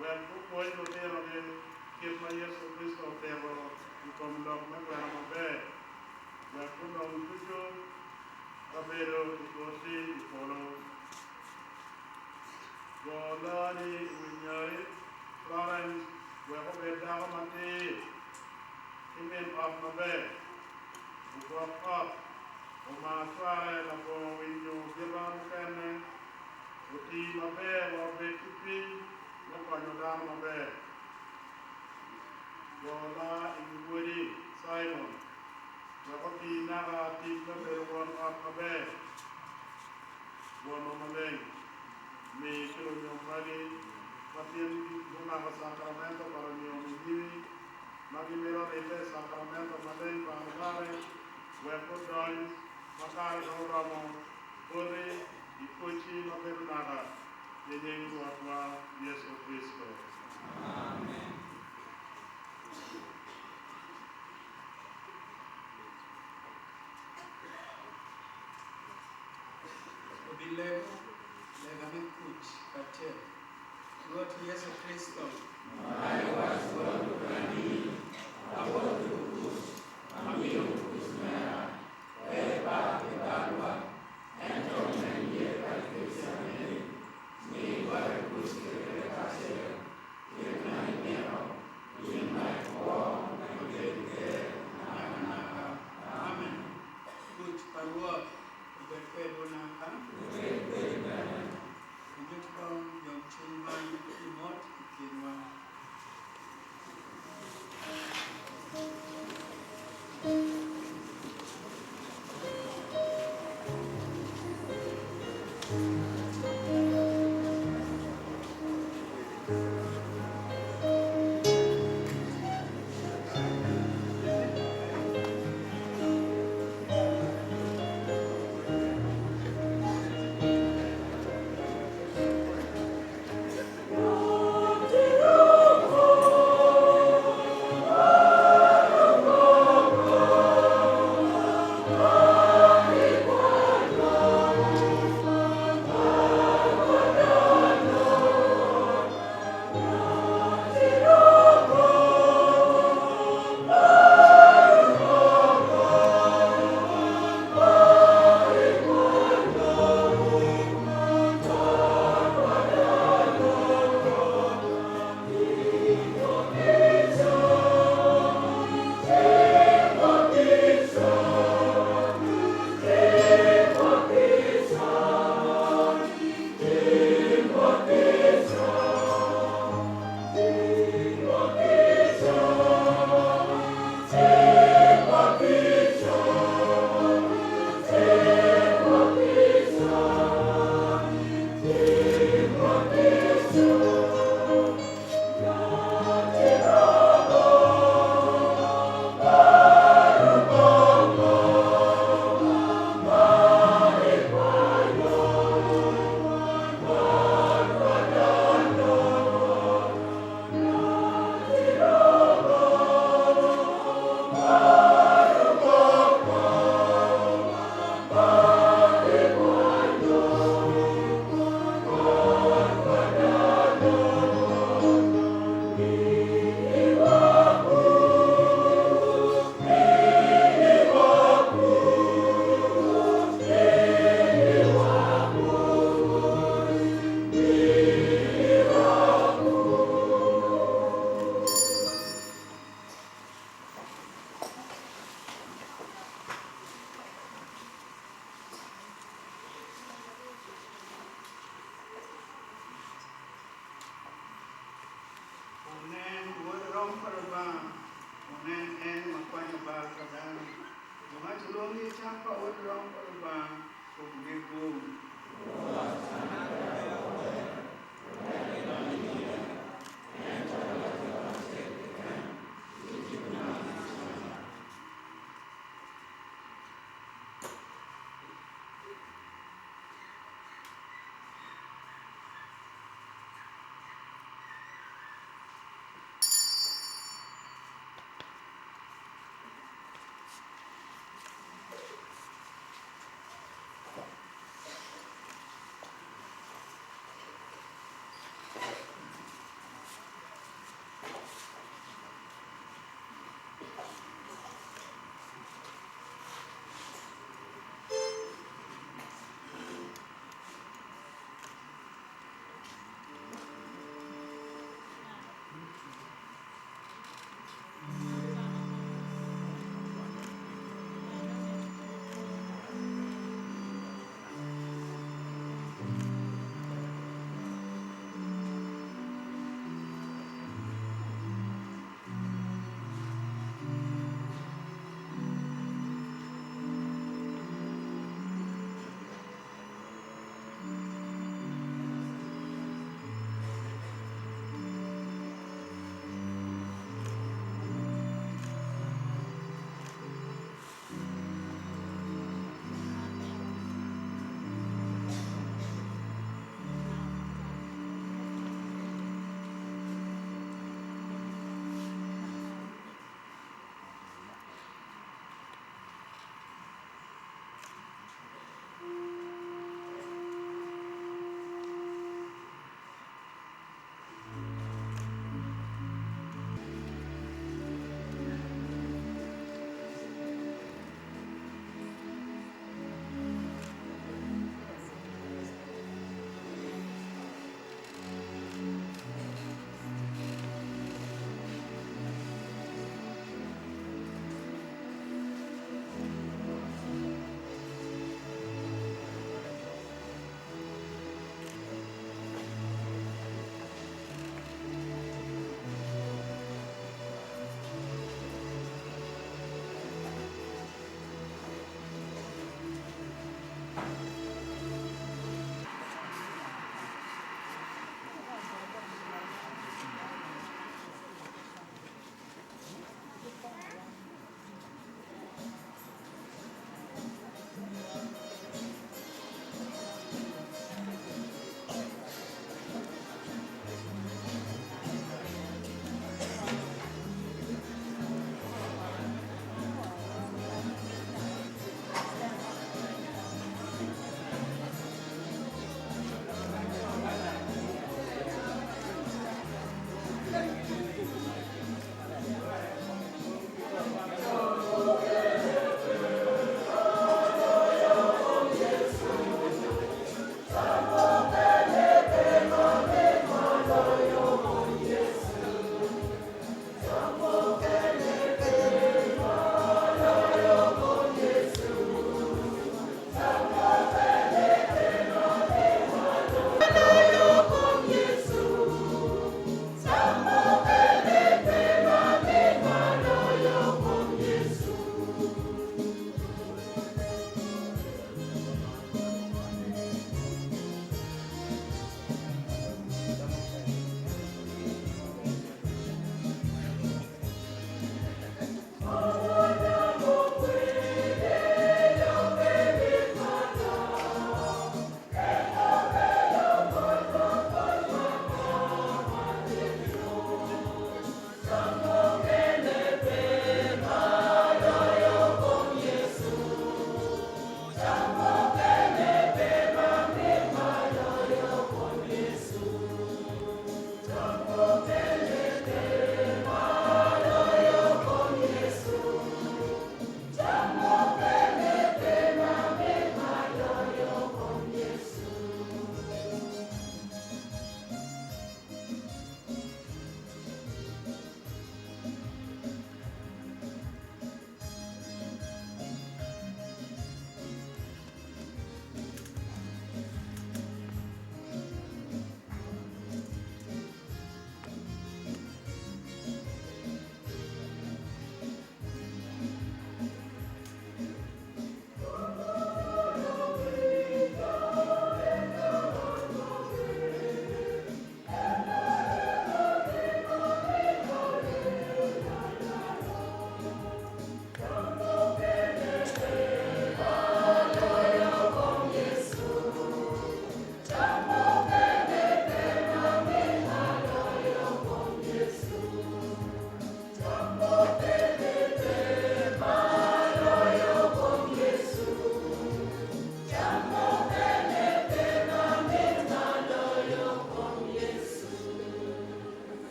wek gupwony lutinogi kit ma Yecu Kricito otito i kom lok me kwena maber, wek gunong ducu kabedo i boti i polo. Go lani i wi nyari, Florence, wek obed dako matir ki min ot maber, ogwok ot, omar cware labongo winyo bita mukene, oti maber wa obed ki cwiny me konyo dano maber. Go la i wi wodi, Simon, wek oti naka tic me bedo won ot maber. Wonwa Maleng, mi ki lunyom magi ma tin gumako cakramento pa lunyom i nyimi, ma gimito ribbe i cakramento maleng pa altare, wek gudony ma kare dong oromo boti i kucci ma bedo naka, i nying Rwotwa Yecu Kricito. Amen. Wabilego lega me kuc kacel. Rwot Yecu Kricito. Rwot obed kwedwu naka. Wanyut kong yomcwiny man ki mot i kinwa. Wunen Wod rom pa Lubanga, wunen en ma kwanyo bal pa dano. Jo ma kilwongi i cam pa Wod rom pa Lubanga komgi gum.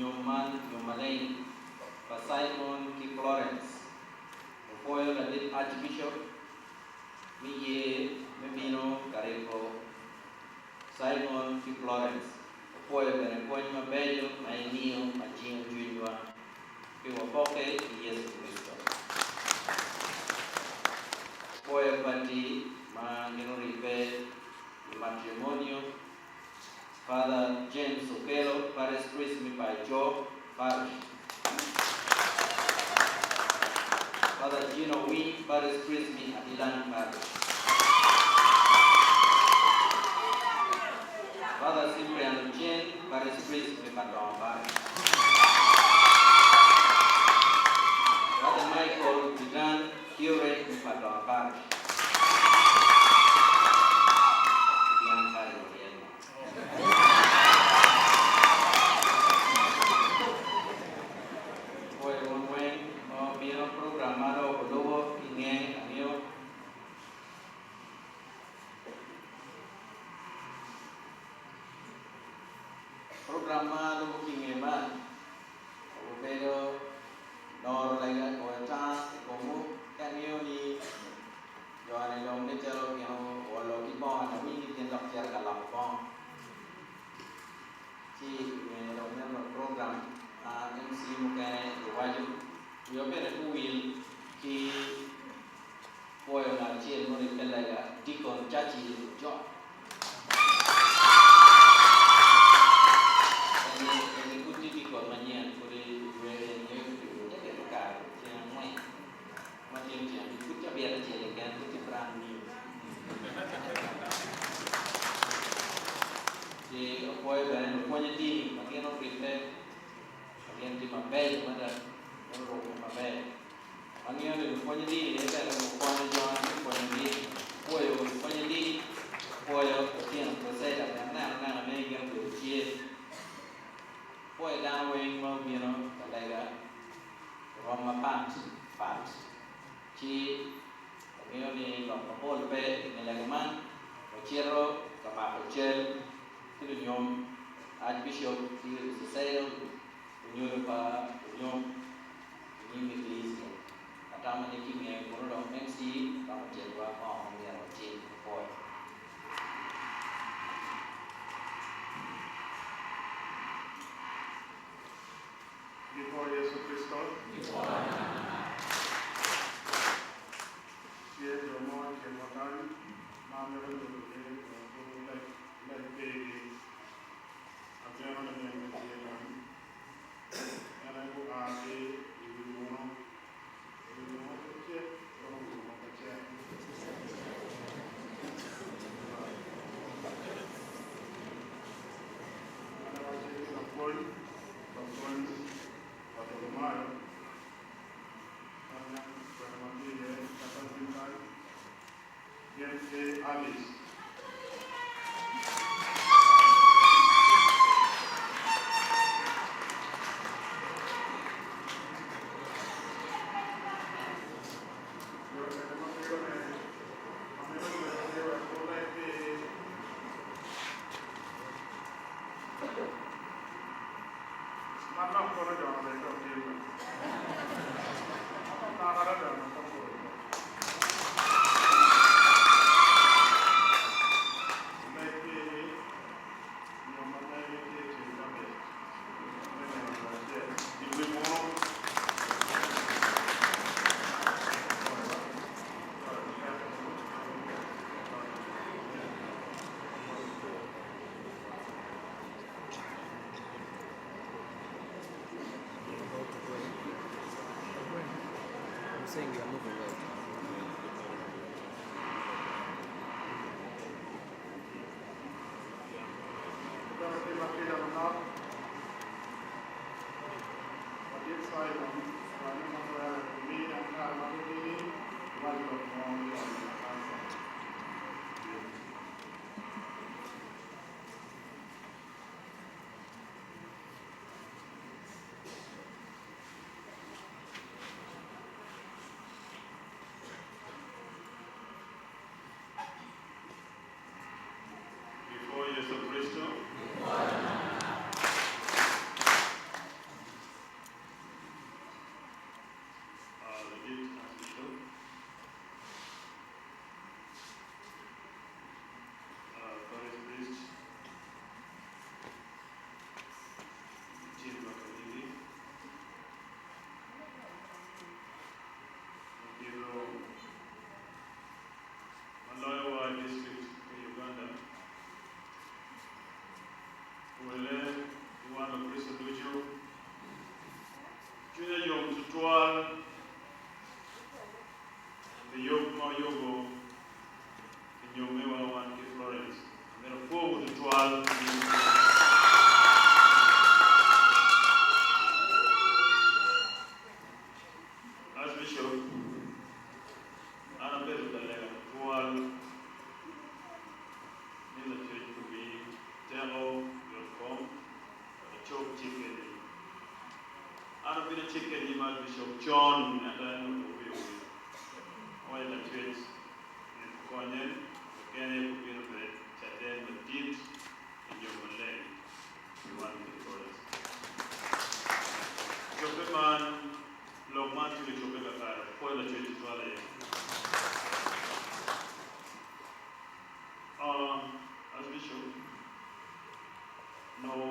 nyom man, nyom maleng pa Simon ki Florence. Opwoyo ladit Archbishop me ye me bino ka riko Simon ki Florence. Opwoyo bene pwony mabeco ma imiyo ma jingo cwinywa pi wapokke i Yecu Kricito. Opwoyo pati ma gin oribbe i matrimonio, Father James Okello, Parish Priest me Paco Parish, Father Gino Winy, Parish Priest me Adilang Parish, Father Cyprian Ochen, Parish Priest me Padongo Parish, Father Michael Bidan, Curate me Padongo Parish. Yan kare oryemo. Pwoyo wun weng ma wabino program ma dong olubo ki nge angeyo. Program ma lubo ki nge man obedo loro lega goyo taa i komwu ki angeyo ni Jo-ni dong nen calo gin oolo ki bongo lawiny ni gin dok cito ka loko bongo. Ci i nge dong meno program ma MC mukene giwaco, wiwa bene pe owil ki pwoyo ngat acel muribbe lega, Deacon Churchill Ojok. Eni pud tye deacon manyen, pud dwe nyo kare tyen angwen. Ma tyen tyen abic pud cabit acel keken pud tye brand new. Ci opwoyo bene lupwonye dini ma gin oribbe ma gin tye mabeco mada gin orukke maber. Angeyo ni lupwonye dini aye bene gukonyo joni me pwonyogi. Apwoyo lupwonye dini, apwoyo lutino Crusader pien aneno neno ni gin obedo tye. Apwoyo dano weng ma obino ka lega. Rom mapat pat, ci wangeyo ni lok mapol pe i nge lega man. Wacito ka mako cal ki lunyom, Archbishop ki Lucasedo, lunyodo pa lunyom i nyim Eklesia. Atamo ni ki nge kunu dong MC romo titwa ngo ma myero watim. Apwoyo. Gipwo Yecu Kricito. Tye jo mo i kinwa kany ma mito nyuto ni wek guleg leg pigi. Ageno ni gin gitye kany. En aye gua ki i wi muno. Wi muno pe cek kono wi muno pe cek. An aye watye ki lapwony. Lapwony Bartolomayo, ma niang kwena ma tye iye kata tin kany, gin ki Alice. Jo ene ma mito ni amito ni wek guleg pigi. Manok kono jo bene dong timme. Ento nok adada ma pe pol. Leg pigi nyo ma megi tye i ceng cabit me nino nyo acel i wi munu. I'm saying we are moving right. Dorothy Makida Manok, Wadit Simon, Wani Manuel, Mi Ankar Matutini, Waldo Mo, Kansa. Before Yesu Kristo. An obino cikke i nyim Archbishop con ento en onongo wiye owil. Awaco Lacwec myero gukonye wek en aye gubin obed caden madit i nyom maleng pi wan ki Florence. Cobbe man, lok man tye ocobbe kakare, pwoyo Lacwec tutwal aye. Archbishop onongo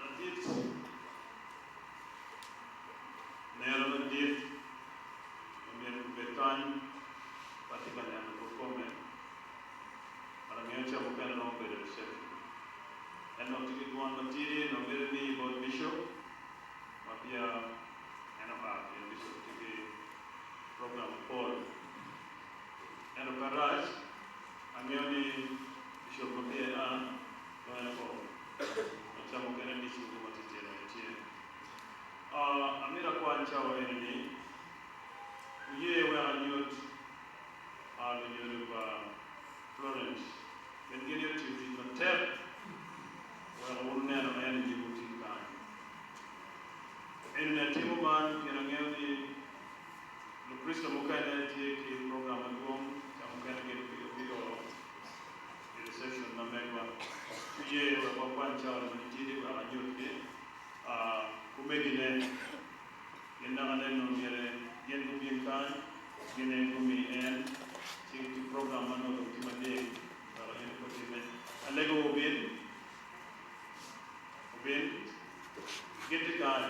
ladit neno madit omyero gubed kany pe atye ka neno kor kome but angeyo ca mukene romo bedo reception en dong tye ki dwon matidi nongo mito ni bot bishop ma peya en oa pien bishop tye ki program mapol ento pe rac angeyo ni bishop ma peya ea nongo en oo ma ca mukene dic mogo matitino aye tye. Amito akwany cawa eni-ni wuye wek anyut lunyodo pa Florence pien gin aye otiyo tic matek oweko wun wuneno en i nyimwu tin kany. Eni-ni atimo man pien angeyo ni Lukricito mukene tye ki program madwong ca mukene gin bio i reception ma megwa. Ci wuye wek wakwany cawa-ni matitidi wek anyutgi. Omegine gin dok aneno myero gin gubin kany, gin aye gumi en ci ki program ma nongo dong tye mading weko en pe otimme. Alego wubin, wubin, gin tye kany,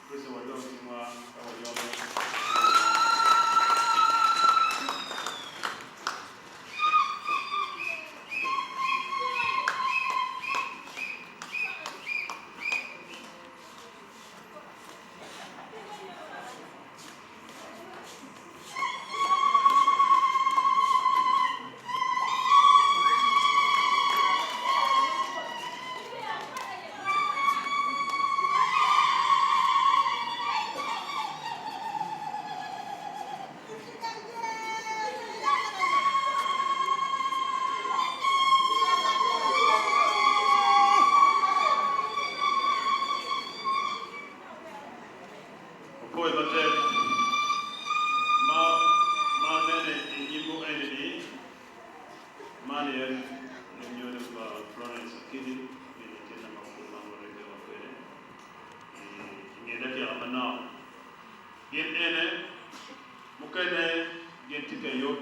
Kricito wadong cingwa ka wayobe. Opwoyo matek ma ma anene i nyimwu eni-ni, man aye lunyodo pa Florence Akidi ki latinna ma pud ma guribbe wa kwede i nge dakika manok. Gin ene mukene gin tye ka yub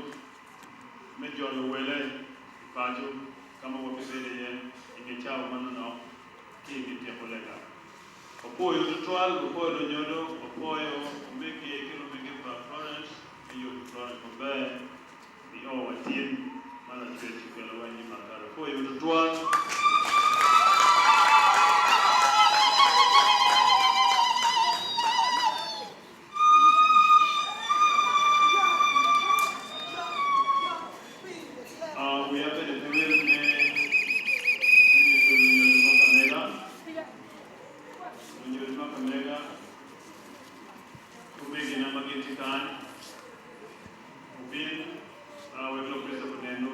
me jolo wele i paco ka ma wabibedo iye i nge cawa manonok ki i nge tyeko lega. Wapwoyo tutwal, wapwoyo lunyodo, wapwoyo omege ki lumege pa Florence me yubo Florence maber nio wa tin ma Lacwec okelowa i nyim akare. Wapwoyo tutwal. Wiya bene pe wil me nyuto lunyodo ma ka mega, lunyodo ma ka mega, ki omegina ma gin tye kany, wubin wek Lukricito gunenwu.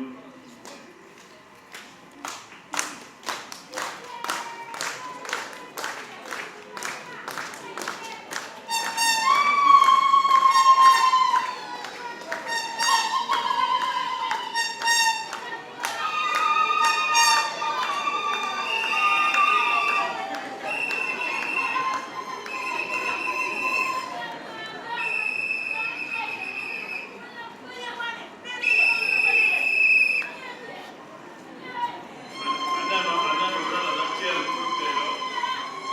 Aneno, aneno brother na acel pud obedo,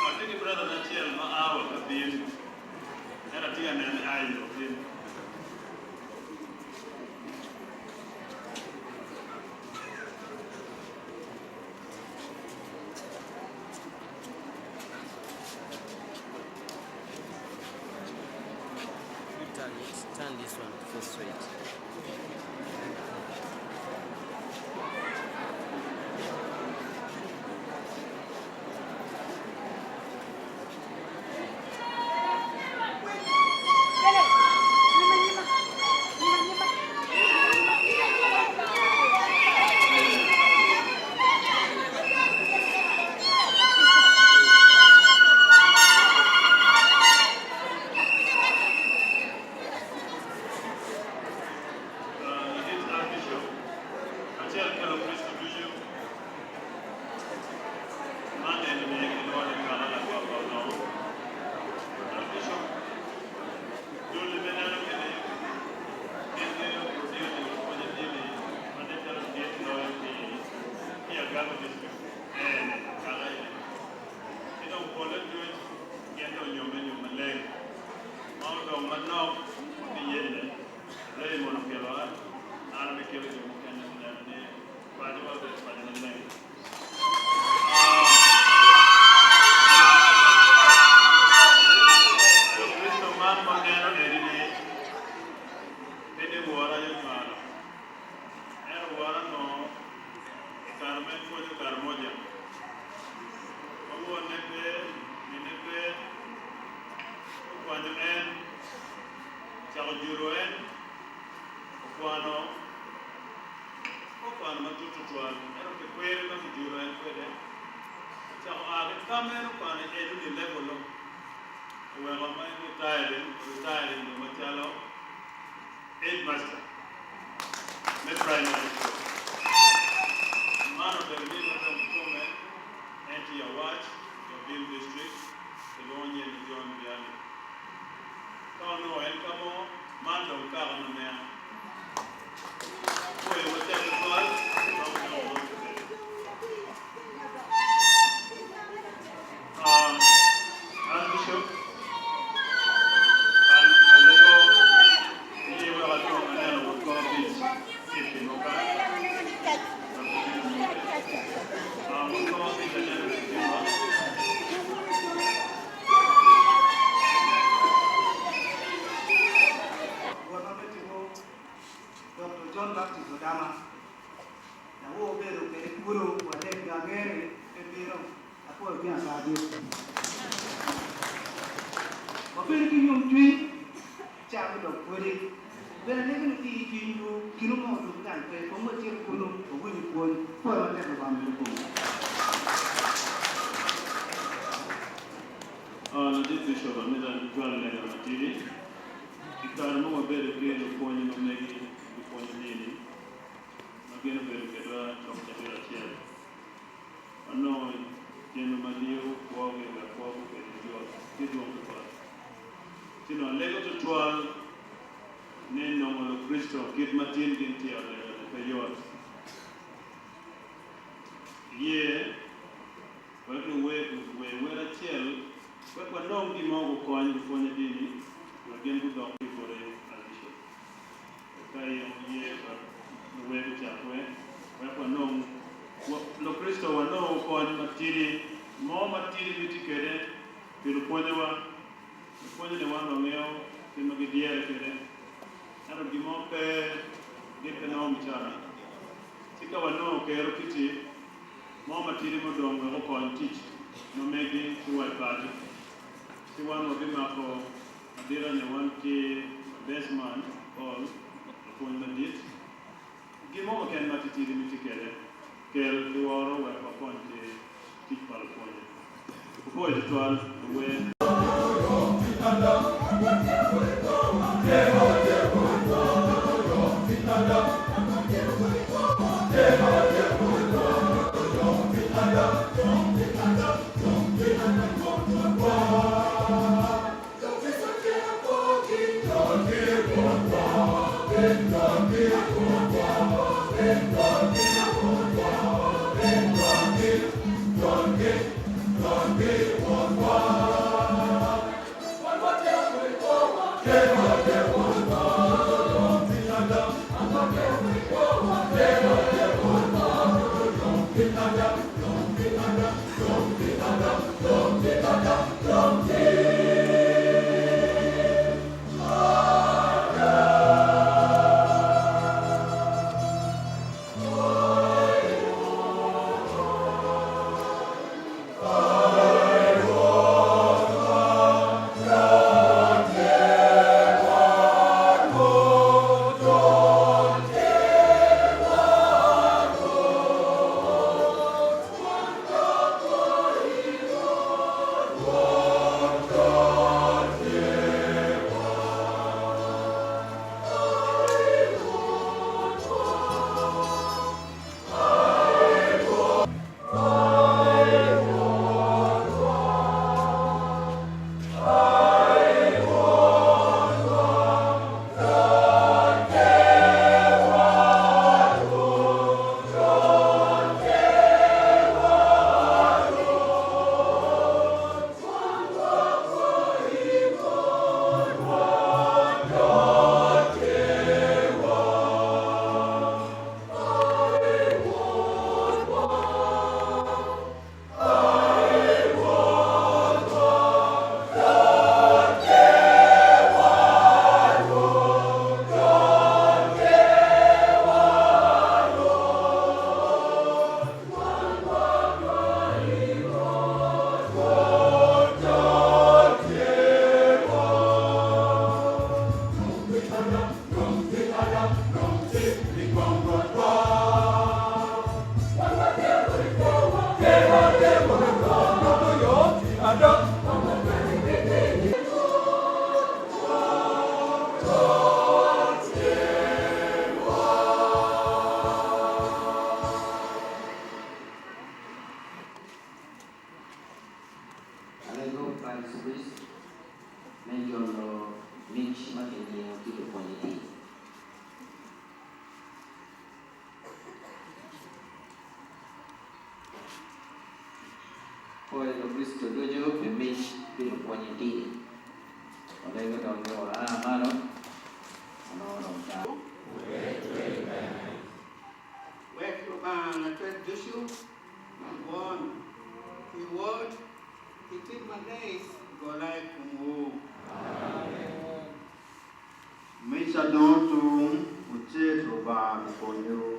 atye ki brother na acel ma a wa ka bim, ento atye ka nene a i yo bim. You turn it, turn this one to face straight. Odong manok wabiyelle, Raymond okelo an, an abikelo jo mukene me neno ni pacowa obedo paco maleng. Lukricito man ma wuneno eni-ni pe ni wora aye onywalo, ento wora onongo i kare ma en pwonyo Karamoja, ma wonne pe, minne pe, okwanyo en, ocako jolo en, okwano, pe okwano matut tutwal, ento pi kwiri ma kijulo en kwede, ocako a ki ka ma en okwano i eno ni level-lo, oweko ma en retiring, o-retiring dong macalo headmaster me primary school. Man obedo ni ma dong kikome en tye awac i Abim District, kilwongo nyinge ni John Vianney. Ka onongo en ka mo, man dong kaka ma mea. Pwoyo matek tutwal ma onongo rom kwede. An Bishop, an alego ni wek adong aneno wot kor tic ki i pingo kany wek obin onyute. Wot kor tic aneno ki i pingo. Rwotwa me tipo, Dokto John Baptist Odama, Lawor obedo kwede kulu wadek nyo angene pe bino, apwoyo ki asa dit. Wabedo ki yomcwiny cako dok pwodi. Bene alego ni ki i cwinywu gino mo odug gang pe, kong wacit kunu wawinyu pwony. Pwoyo matek Lubanga obedo komwu. Ladit Bishop amito acwal lega matidi. I kare ma wabedo ki lupwonye ma megi gipwonyo dini, ma gin obedo kwedwa cok cabit acel, wanongo jami ma diyo kwogi wek kwogi obed mayot ki dwong tutwal. Ci nongo alego tutwal ni nongo Lukricito kit ma tin gin tye alego-ni pe yot. Ye wek luwer guwer wer acel wek wanong gin mo gukony lupwonye dini wek gin gudok ki bote Archbishop. Ka in oye wek luwer gucak wer wek wanong Lukricito wanongo kony matidi mo matidi mitye kwede pi lupwonyewa. Lupwonye ni wan wangeyo kit ma gidyere kwede ento gin mo pe gin pe nongo mucara. Ci ka wanongo kero kiti mo matidi mudong wek okony tic ma megi ki wa i paco, ci wan wabimako adita ni wan ki best man Paul, lapwony madit, gin mo keken ma titidi mitye kwede, kel ki woro wek wakony ki tic pa lupwonye. Opwoyo tutwal luwer. pa Yecu Kricito me jolo mic ma kimiyo ki lupwonye dini. Pwoyo Lukricito ducu pi mic pi lupwonye dini. Walego dong ni wa a malo, wanongo dong kare. Wek Lubanga Lacwec ducu, Won, ki Wod, ki Cwiny Maleng gola i komwu. Mica dong otum, wucit, Lubanga bikonyowu.